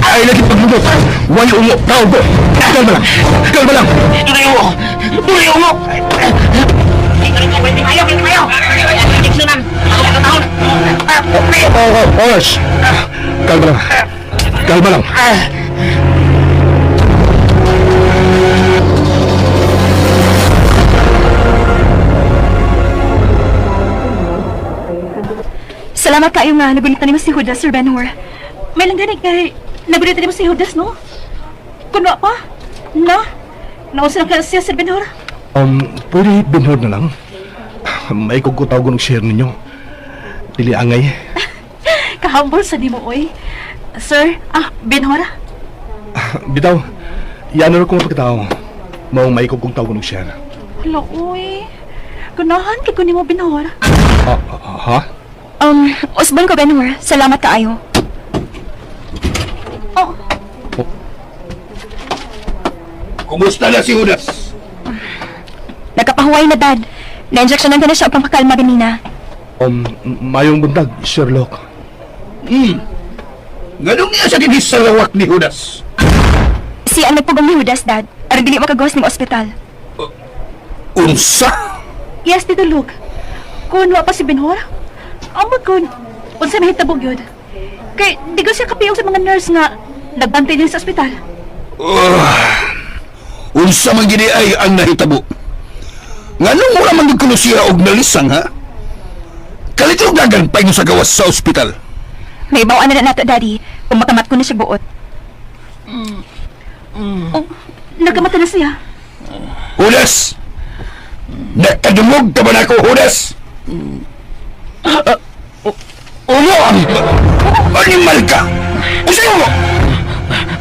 Ay lagi pagluglog. Way ungo. Tawag ko. Kalma lang. Kalma lang. Oh, oh, oras. Kalma lang. Kalma lang. Salamat kayo nga nagunitan nimo si Huda, Sir Ben-Hur. May lang gani kay nagulita nimo si Judas, no? Kuno pa? Na? Nausa na ka siya, Sir Benhur. Pwede binhod na lang. May kugkutaw ko ng share ninyo. Dili angay. Kahambol sa nimo, oy. Sir, Benhur. Bitaw, yan na ko mapagkatao. Maong may kugkutaw ko ng share. Hala, oy. Ganahan kay ko nimo, Benhur. Ha? Usbon ko, Benhur. Salamat kaayo. Oh, Kumusta na si Judas? nagkapahuway na, Dad. Na-injectionan ko na siya og pampakalma ganina. Mayong buntag, Sir Luke. Nganong niya sa dinhi sa lawak ni Judas? Siya ang nagpugong ni Judas, Dad. Aron dili makagawas ning ospital. Unsa? Yes, Tito Luke. Kun wa pa si Benhur, amo kun unsa nahitabo gyud. Kay di ko siya kapiyong sa mga nurse nga nagbantay din sa ospital. Unsa man gini ay ang nahitabo? Nganong wala man gid kuno siya og nalisang ha? Kalito dagan pa sa gawas sa ospital. May bawaan na nato, Daddy. Kung makamat ko na siya buot. Oh, nagkamata na siya. Judas! Nakadungog ka ba nako, Judas? Ulo! Animal ka! Unsa mo?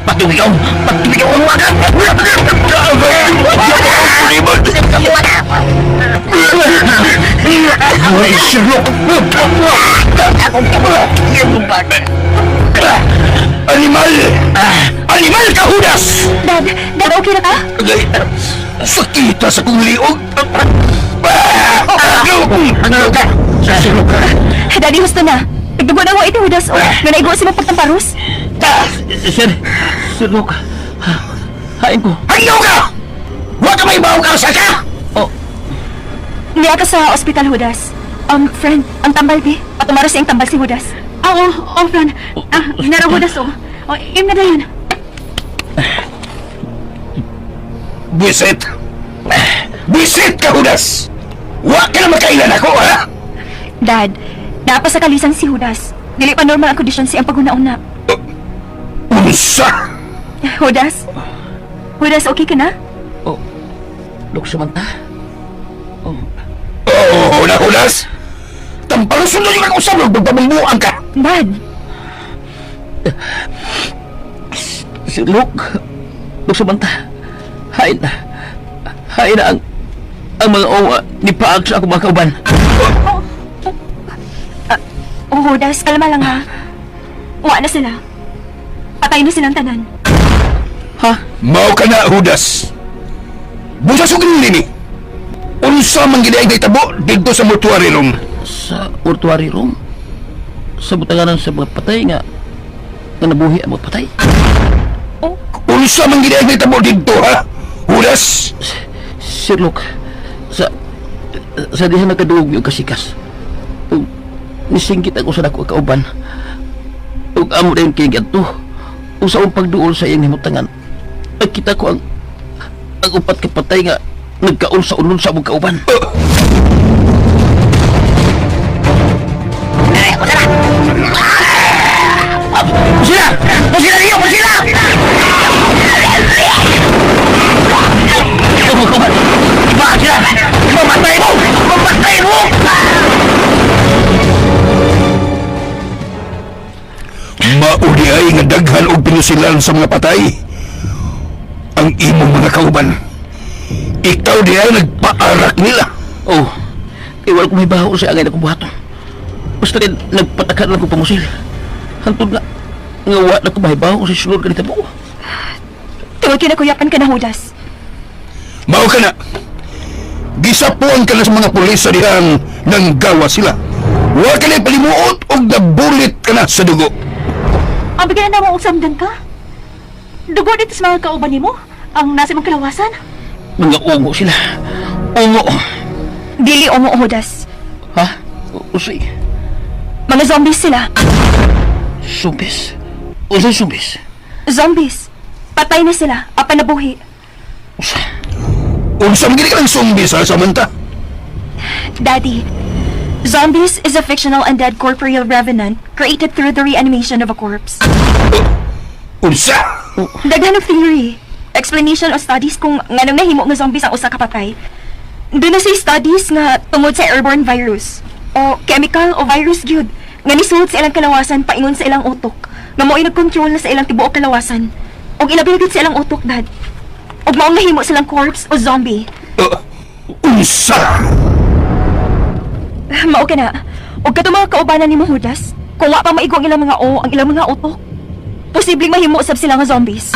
Patubigaw! Patubigaw ang wagan! Ay, Sherlock! Animal! Animal ka, Judas! Dad, Dad, okay na ka? Agay, sakita sa kong liog. Daddy, husto na. Nagdugo na ako ito, Judas. Oh, nga naigo si pagtamparos. Sir! Sir Luke! Hain ko! Hanggaw ka! Huwag ka may bawo ka sa ka! Oh, Niya ka sa ospital, Judas. Friend, ang tambal, bi. Patumaros siyang tambal si Judas. Ah, oh, oh, friend. Ah, nara Judas, oh. Oh, im na dayon. Buisit! Buisit ka, Judas! Huwag ka na makailan ako, ha? Dad, napa sa kalisan si Judas. Dili pa normal ang kondisyon siyang paghuna-una. Unsa! Judas? Judas, okay ka na? oh. Luke Samantha. Oh, Oo na, Judas! Tampalusun na yung ako sa magpapambuang ka! Dad, Sir Luke! Luke Samantha! Hain na! Hain na ang mga owa ni Paag sa akong mga kauban. oh, Judas, kalma lang ha. Wa na sila. Patay na silang tanan. Ha? Mao ka na, Judas! Busa sugin nini! Unsa man gid ay tabo didto sa mortuary room? Sa mortuary room? Sa butanganan sa mga patay nga nga nabuhi ang mga patay? Unsa man gid ay tabo didto, ha? Judas! Sir Luke, sa sa diha nakaduog yung kasikas. Ug nisingkit ako sa dako kauban. Ug amo din kay gadto. Ug sa akong pagduol sa iyang himutangan, nakita ko ang upat ka patay nga nagkaon sa ulon sa among kauban. Pusila! Pusila niyo! Pusila! Kauban! Iba sila! Mamatay mo! Mamatay mo! Mauli ay nga daghan og pinusilan sa mga patay. Ang imong mga kauban. Ikaw di ay nagpaarak nila. Oh, iwal ko may baho sa angay na kong buhaton. Basta rin, nagpatakan lang ko pamusil. Hantod nga, nga wa na ko mahibaho sa sulod kanita po. Tungod kinakuyapan ka na, Judas. Mao ka na. Gisapuan ka na sa mga pulis sa dihang nanggawa sila. Wa ka na palimuot og nabulit ka na sa dugo. Ang bigyan na mo og samdan ka. Dugo dito sa mga kauban nimo ang nasa imong kalawasan. Mga ungo sila. Ungo. Dili o mo, Judas. Ha? Usay. Mga zombies sila. Sumbis. Usay sumbis. Zombies. Patay na sila. Apan nabuhi. Usa. Unsa man gini ka ng zombie sa Samantha? Daddy, zombies is a fictional undead corporeal revenant created through the reanimation of a corpse. Unsa? Daghan og theory, explanation o studies kung nganong nahimo nga zombies ang usa ka patay. Doon na say studies nga tungod sa airborne virus o chemical o virus gyud nga nisulod sa ilang kalawasan paingon sa ilang utok nga mao'y nagkontrol na sa ilang tibuok kalawasan ug ilabi na gyud sa ilang utok, Dad. Ug maong nahimo silang corpse o zombie. Unsa? Mao ka na. Og katong mga kaubanan nimo Judas, kung wa pa maigo ang ilang mga o, ang ilang mga utok, posibleng mahimo sab sila nga zombies.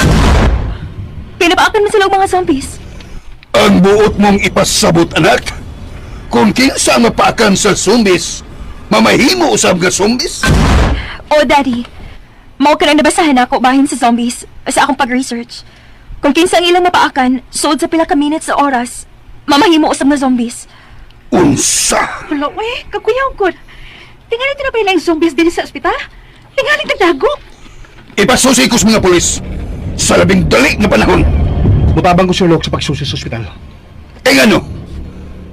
Kay napaakan man sila og mga zombies. Ang buot mong ipasabot, anak? Kung kinsa ang mapaakan sa zombies, mamahimo usab nga zombies? Oh, Daddy. Mao ka nang nabasahan ako bahin sa zombies sa akong pag-research. Kung kinsa ang ilang mapaakan, suod sa pila ka minutes sa oras, mamahimo usab nga zombies. Unsa? Wala, uy, kakuyaw ko. Tingali ito na ba ilang zombies din sa ospital? Tingali nagdago. Ipasusi ko sa mga pulis sa labing dali nga panahon. Mutabang ko, Sir Luke, sa pagsusi sa ospital. Eh ano?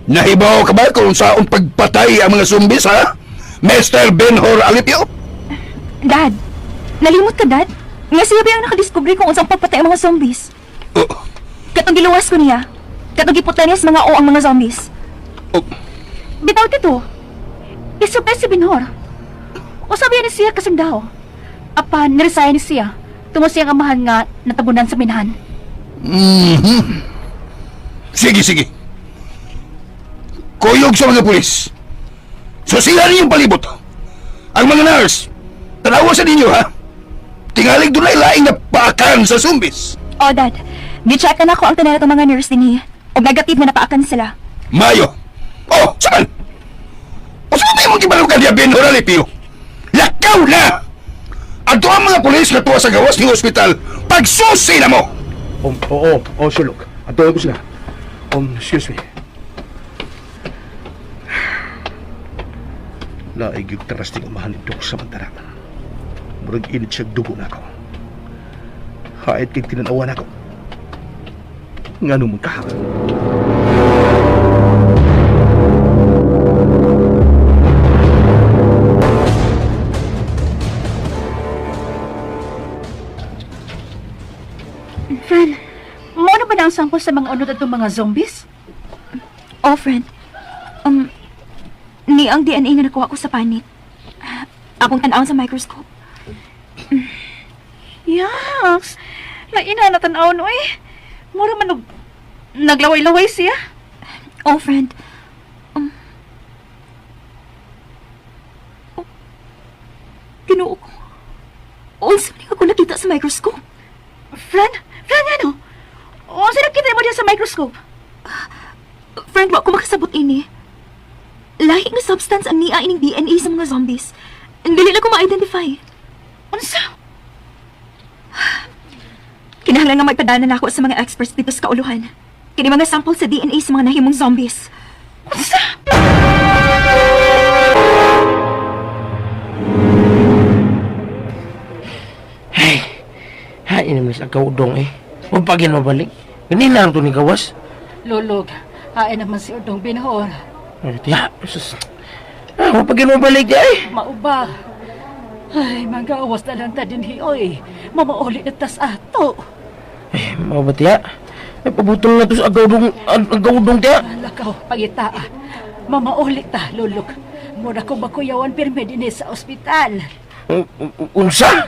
Nahibaw ka ba kung saon pagpatay ang mga zombies, ha? Mr. Benhor Alipio? Dad, nalimot ka, Dad? Nga siya ba ang nakadiskubre kung unsang pagpatay ang mga zombies? Oh, Katong giluwas ko niya. Katong giputla niya sa mga o ang mga zombies. oh, Bitaw tito. Isubay si Binhor. O sabi ni siya kasing daw. Apan, niresign ni siya. Tungo siyang amahan nga natabunan sa minahan. Sige, sige. Kuyog sa mga pulis. Susihan ninyong palibot. Ang mga nurse, tanawa sa ninyo, ha? Tingalig dunay laing na paakan sa zombies. Oh, Dad. Gicheck na ako ang tanan ng mga nurse dinhi. Og negative na napaakan sila. Mayo. Oh, saan? O saan ba yung gibalukan niya, Ben Horalipio? Lakaw na! Ato ang mga pulis na tuwa sa gawas ng ospital, pagsusi na mo! Oo, oo, Sir Luke. Atuan ko sila. Excuse me. Laig yung trusting amahan nito sa mantara. Murag init siya dugo na ako. Hait kay tinanawan ako. Nga nung magkahap. Fran, mo na ba na ang sample sa mga unod at mga zombies? Oh, friend. Ni ang DNA nga nakuha ko sa panit. Akong tan-awon sa microscope. Yaks! Laina na tan-awon, uy. Mura man og naglaway-laway siya. Oh, friend. Oh, Ginoo ko. Unsa man ako nakita sa microscope? Fran, Fran, ano? O, sino nakita mo diyan sa microscope? Friend, wa ko makasabot ini. Lahi nga substance ang niya ining DNA sa mga zombies. Dili na ko ma-identify. Unsa? Kinahanglan nga magpadana na ako sa mga experts dito sa kauluhan. Kini mga sample sa DNA sa mga nahimong zombies. Unsa? Ay, hain naman sa kaudong eh. Huwag pagin mabalik. Ganina ang to ni gawas. Lulog, hain naman si Udong Binhor. Ay, tiya, sus. Ah, huwag pagin mabalik di ay. Mauba. Ay, magawas na lang ta din hi, oy. Mamauli na tas ato. Ay, mga ba tiya? Ay, pabutol na to sa agawdong, agawdong tiya. Lakaw, pangita. Mamauli ta, lulog. Mura ko makuyawan pirme din sa ospital. Unsa?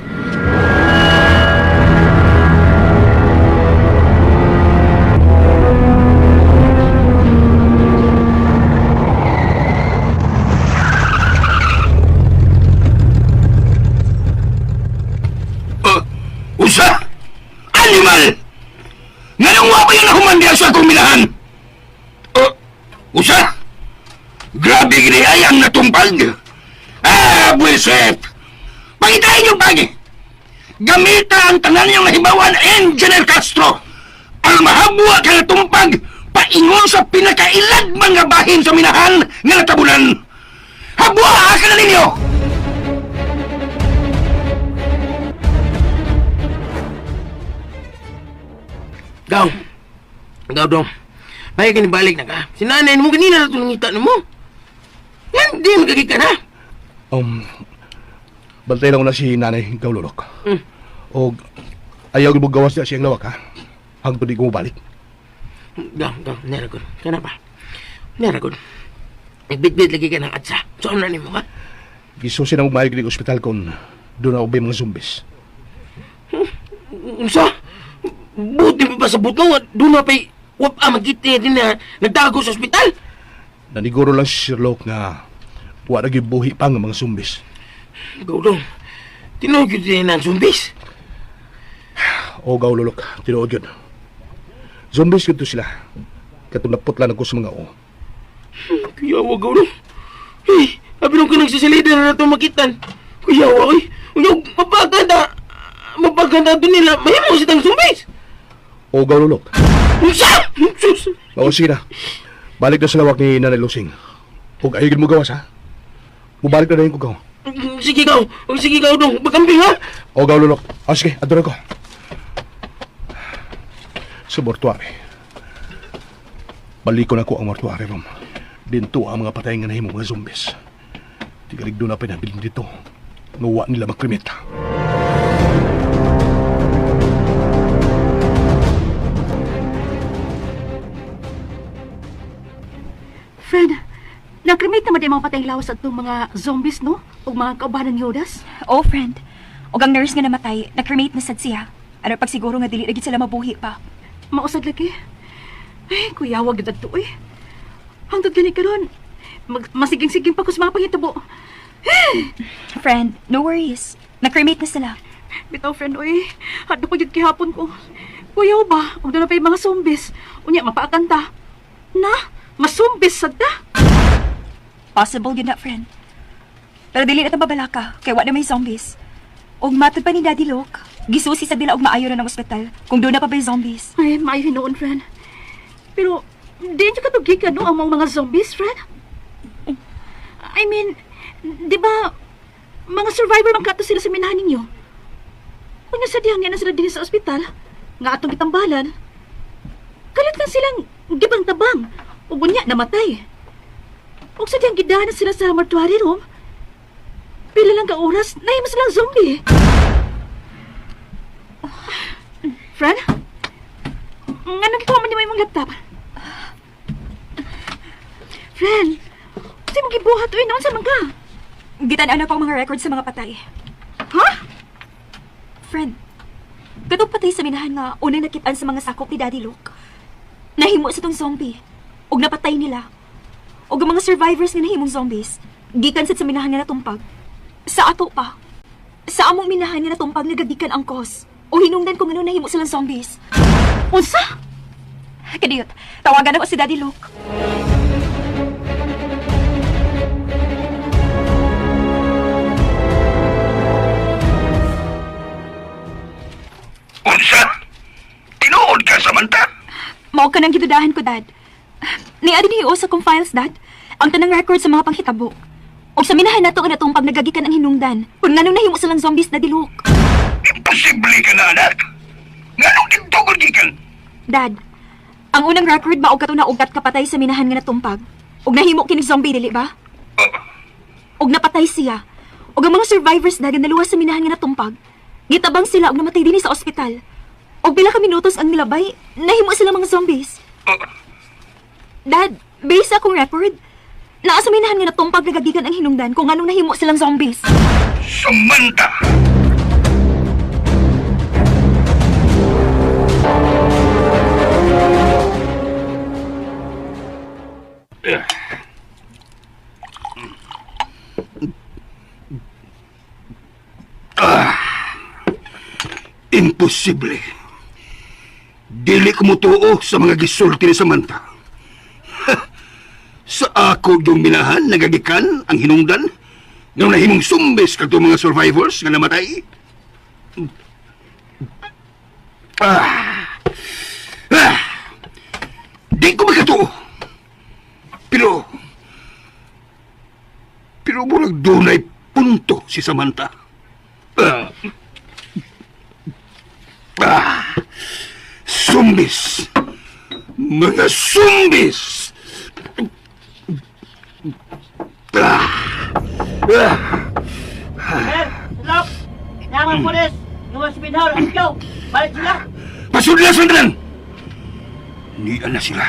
Usa! Animal! Nganong wa pa yung nahuman diya sa akong minahan? Usa! Grabe gini ay ang natumpag! Ah, buwisit! Pangitain yung bagi! Gamita ang tanan niyong nahibawan, Engineer Castro! Ang mahabwa ka natumpag, paingon sa pinakailad mga bahin sa minahan nga natabunan! Habwa ka na ninyo! Gaw. Gaw dong. May balik na ka. Si nanay mo ganina na ito nangita mo. Yan, di magkakita na. Bantay lang ko na si nanay Gaw Lulok. O ayaw mo gawas niya siyang lawak, ha? Hangtod di ko mabalik. Gaw, gaw, nera gud. Kana ba? Nera gud. Nagbitbit lagi ka ng atsa. So ano na nimo ha? Gisusi na mo maayo gid ospital kung doon na ubay mga zombies. Unsa? Buti pa ba sa butong? Doon na pa'y wap a magkita din na nagtago sa ospital. Naniguro lang si Sherlock nga Wa ra gyud buhi pa nga mga zombies. Gaw dong. Tinuod gyud din ang zombies. O gaw lulok, tinuod gyud. Zombies gyud to sila. Katong naputlan ako sa mga o. Kuyawa gaw dong. Hey, abi nung ka nagsasalida na nato makitan. Kuyawa oy. Unya mapaganda. Mapaganda to nila. Mahimo sa tang zombies. O gaw lulok. Unsa? Sus. Oo, sige na. Balik na sa lawak ni Nanay Lusing. Ug ayun mo gawas ha. Mubalik na rin ko gaw. Sige gaw. Sige gaw dong. Bagambing ha. O gaw lulok. O sige, adto na ko. Sa mortuary. Balikon ako ang mortuary room. Dinto ang mga patay nga nahimo mga zombies. Tigalig doon na pinabilin dito. Nguwa nila makrimita. Friend, nag-cremate naman yung mga patayng lawas at mga zombies, no? O mga kaubanan ni Judas. Oh, friend. Og ang nurse nga namatay, nag-cremate na sad siya. Ano pagsiguro nga dili na gid sila mabuhi pa. Mausad lagi. Ay, kuya, wag na to, eh. Hangtod gani karon. Mag masiging-siging pa ko sa mga panghitabo. Friend, no worries. Nag-cremate na sila. Bitaw, friend, oy. Hadto ko jud gihapon ko. Kuyaw ba? Ug na pa yung mga zombies. Unya, mapaakanta. Na, masumbis sad ta. Possible yun na, friend. Pero dili na ta babalaka, kay wa na may zombies. Og matod pa ni Daddy Luke, gisusi sa dila og maayo na ng ospital kung doon na pa ba'y zombies. Ay, maayo hinuon, friend. Pero, di niyo katugikan, no, ang mga zombies, friend? I mean, di ba, mga survivor man kato sila sa minahan ninyo? Kung sa diyang na sila din sa ospital, nga atong gitambalan, kalit lang silang gibang-tabang, ug unya namatay. Ug sa diyang gidahan na sila sa mortuary room, pila lang ka oras, nahimo silang zombie. Fran? Nga nang gikuha man nimo imong laptop? Fran, kasi mong gibuhat uy, noon sa man ka? Gitan-an na pa ang mga records sa mga patay. Ha? Friend, katong patay sa minahan nga unang nakitaan sa mga sakop ni Daddy Luke. Nahimo sa tong zombie. Ug napatay nila. Ug ang mga survivors nga nahimong zombies, gikan sad sa minahan nga natumpag. Sa ato pa. Sa among minahan nga natumpag nagagikan ang cause. O hinungdan kung ano nahimo silang zombies. Unsa? Kadiyot, tawagan ako si Daddy Luke. Unsa? Tinuod ka, Samantha? Mao ka nang gidudahan ko, Dad. Niari ni sa kong files, Dad. Ang tanang record sa mga panghitabo. Og sa minahan nato nga natong pag nagagikan ang hinungdan. Kung nganong nahimo silang zombies, Daddy Luke. Imposible ka na, anak. Nganong dito gikan? Dad, ang unang record mao kato na ugat kapatay sa minahan nga natumpag. Og nahimo kini zombie dili ba? Og napatay siya. Og ang mga survivors dad nga naluwas sa minahan nga natumpag. Gitabang sila og namatay dinhi sa ospital. Og pila ka minutos ang nilabay, nahimo sila mga zombies. Dad, based sa akong record, naa sa minahan nga natumpag nagagikan ang hinungdan kung anong nahimo silang zombies. Samantha! Ah, imposible. Dili ko mutuo sa mga gisulti ni Samantha. Sa ako yung minahan, nagagikan ang hinungdan, nga nahimong sumbes kadto mga survivors nga namatay. Ah! Ah! Di ko makatuo. Pero, pero murag dunay punto si Samantha. Ah! Ah! Sumbis! Mga sumbis! Ah! Ah! Sir, Lok! Naman pulis! Gawa si Pinhol, let's go! Balik sila! Pasudla sandalan! Nian na sila.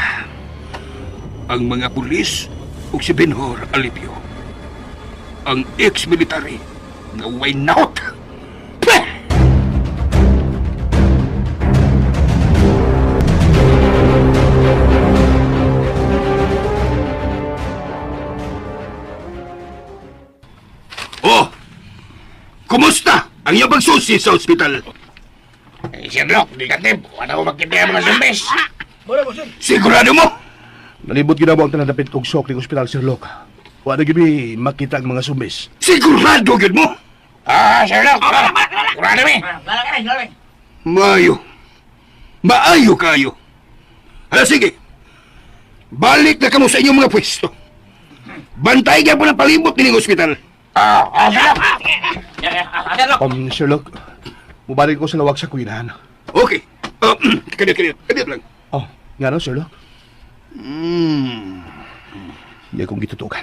Ang mga pulis ug si Benhor Alipio. Ang ex-military nga way naot. Peh! Kumusta ang iyong pagsusi sa ospital? Eh, Sherlock, negative. Wala ko makita ang mga zombies. Sigurado mo? Nalibot gid ang tanan dapit kog sok ning ospital, Sir Lok. Wa na gyud mi makita ang mga zombies. Sigurado gyud mo? Ah, Sherlock. Kurado mi. Maayo. Maayo kayo. Hala, sige. Balik na kamo sa inyong mga pwesto. Bantay gyapon ang palibot nining ospital. Ah, ah, Sherlock. Sherlock. Sir Lok, mubalik ko sa lawag sa kuinahan. Okay. Kadiyot, kadiyot. Kadiyot lang. Oh, nga no, Sir Lok? Hmm. Hindi akong gitutukan.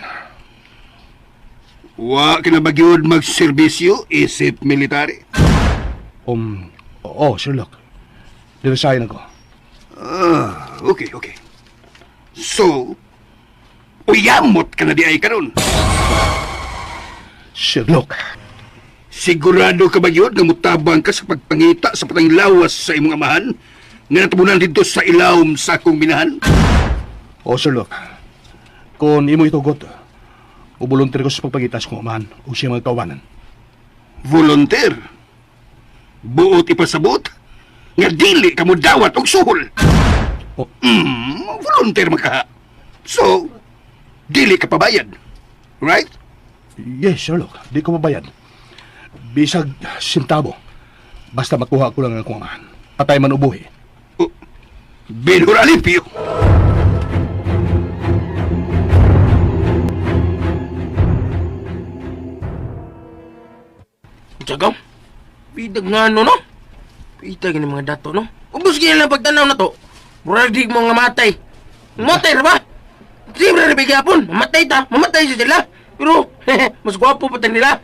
Wa ka na ba gyud magserbisyo isip military? Oo, Sir Lok. Niresign ako. Ah, okay, okay. So, uyamot ka na di ay karon. Sir Lok, Sigurado ka ba yun nga mutabang ka sa pagpangita sa patang lawas sa imong amahan nga natabunan dito sa ilawom sa akong minahan? Oo, Sir Lok. Kung imo itugot, ubuluntir ko sa pagpangita sa kong amahan o siya mga kaubanan. Volunteer. Buot ipasabot nga dili ka mo dawat og suhol. Oh. Volunteer makaha. So, dili ka pabayad. Right? Yes, Sir Lok. Di ko mabayad. Bisag sintabo. Basta makuha ko lang ang akong amahan. Patay man o buhi. Oh, Benhur Alipio. Tsagaw, pidag nga ano, no? Pidag ni mga dato, no? Ubus gina lang pagtanaw na to. Murag di mga matay. Matay ra ba? Siyempre ra bigapon. Mamatay ta. Mamatay siya sila. Pero, mas gwapo pa ta nila.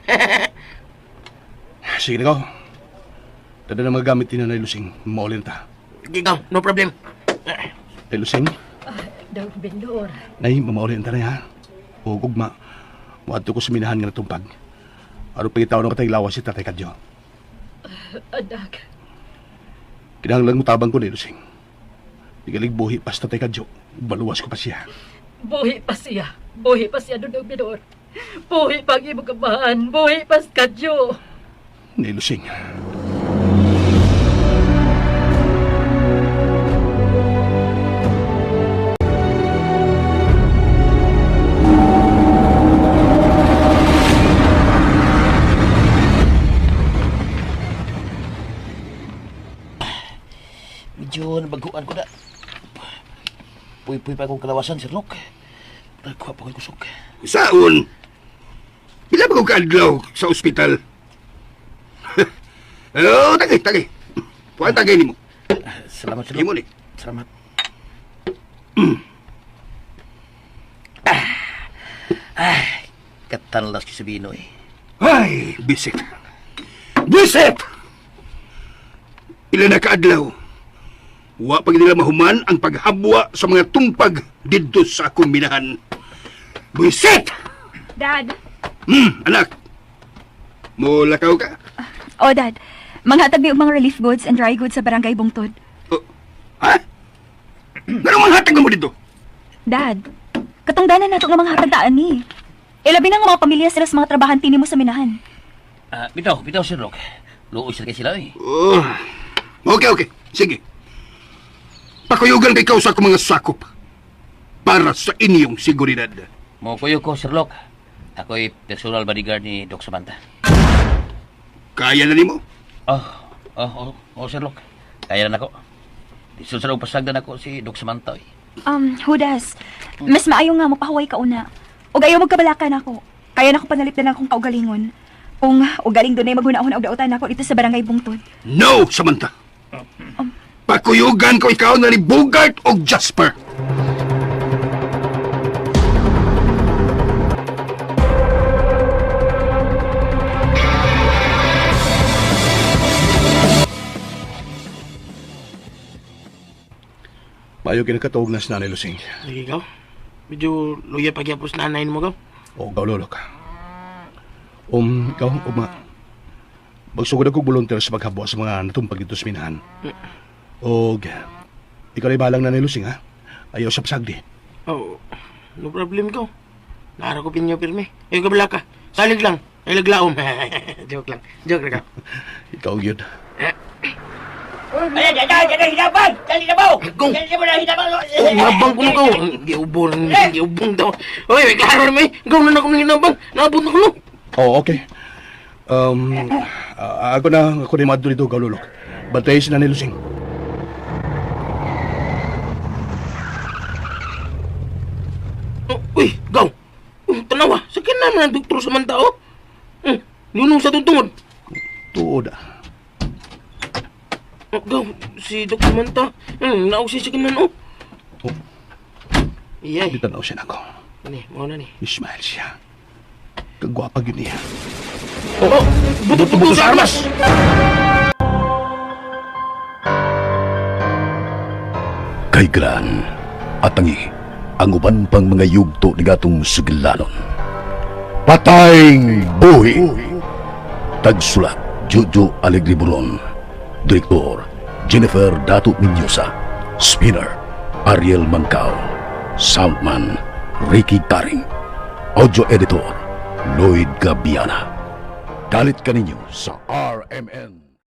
Sige na ko. Tada na mga gamit ni Nanay Lusing. Maulin ta. Okay, ikaw, no problem. Nay Lusing, Daw, Bendor. nay, mamaulin ta na ha. O gugma. Muadto ko sa minahan nga natumpag. Aron pagitaw ng patay lawas si Tatay Kadyo. Anak, Kinahanglan mo tabang ko ni Lusing. Igalig buhi pas Tatay Kadyo. Baluwas ko pa siya. buhi pa siya. Buhi pa siya, Dudong Bendor. Buhi pa ang imong amahan. Buhi pa si Kadyo. Nay Lusing. Medyo nabaguan ko na. Puy-puy pa akong kalawasan, Sherlock. Nagkuha pa ako'y kusog. Saon? Pila ba ko kaadlaw sa ospital? Oh, tagay, tagay. Puan tagay nimo. Salamat, Sherlock. Nimo ni. Salamat. Ah, katanlas ko sa Bino eh. Ay, bisit. Bisit! Ila na kaadlaw. Wa pag nila mahuman ang paghabwa sa mga tumpag didto sa akong minahan. Bisit! Dad. Anak. Mulakaw ka? Oh, Dad. Manghatag mi og mga relief goods and dry goods sa barangay Bungtod. Oh, ha? Ganun manghatag mo dito? Dad, katungdanan nato nga mga hatagdaan ni. Ilabi na nga mga pamilya sila sa mga trabahante nimo sa minahan. Ah, bitaw, bitaw, Sherlock. Luoy sila kay sila eh. Oh. Okay, okay. Sige. Pakuyugan kay ikaw sa akong mga sakop para sa inyong seguridad. Mukuyo ko, Sherlock. Ako'y personal bodyguard ni Doc Samantha. Kaya na nimo? Oh, oh, oh, oh, Sherlock. Kaya na nako. Isul sa pasagdan ako si Doc Samantha eh. Hudas, mas maayo nga mapahuway ka una. Ug ayaw magkabalakan ako. Kaya na ko panalipdan akong kaugalingon. Kung ugaling dunay maghuna-huna og dautan nako dito sa barangay Bungtod. No, Samantha. Pakuyugan ko ikaw na ni Bogart o Jasper. Maayo kinakatuog na si Nanay Lusing. Sige, ikaw. Medyo luya pagyapos nanay mo, gaw. O gaw lolo ka. Ikaw, ugma. Magsugod ako volunteer sa paghabwa sa mga natumpag dito sa minahan. Og, ikaw na balang Nanay Lusing, ha? Ayaw sa pasagdi. Oh, no problem, ikaw. Nara ko pinyo pirmi. Ayaw ka balaka. Salig lang. Ay, laglaom. Joke lang. Joke lang. Ikaw yun. Ay, ay, ay, ay, hinabang! Dali na mo! Kung- Dali na mo na, hinabang! Hinabang ko na ka. Giubong, giubong daw. Oy, may klaro na may. Ikaw na na ako ng hinabang. Naabot na ko no. Oh, okay. Ako na, ako na yung madto dito, Gaululok. Bantayin sila ni Lusing. Oh, uy, gaw. Uy, tanawa. Sakit na naman ang doktor sa manta, oh. Yun sa tungtungod. Tuod ah. Oh, gaw, si Dr. Manta. Naog siya sa kinan, oh. Oh. Iyay. Di tanaw siya nako. Ani, mao na ni. Ismail siya. Kagwapa yun niya. Oh, buto-buto sa armas! Kay Gran, atangi, ang uban pang mga yugto ni gatong sugilanon. Patayng buhi! Tagsulat, Jojo Alegre Buron. Direktor, Jennifer Dato Minyosa. Spinner, Ariel Mancao. Soundman, Ricky Taring. Audio Editor, Lloyd Gabiana. Dalit kaninyo sa RMN.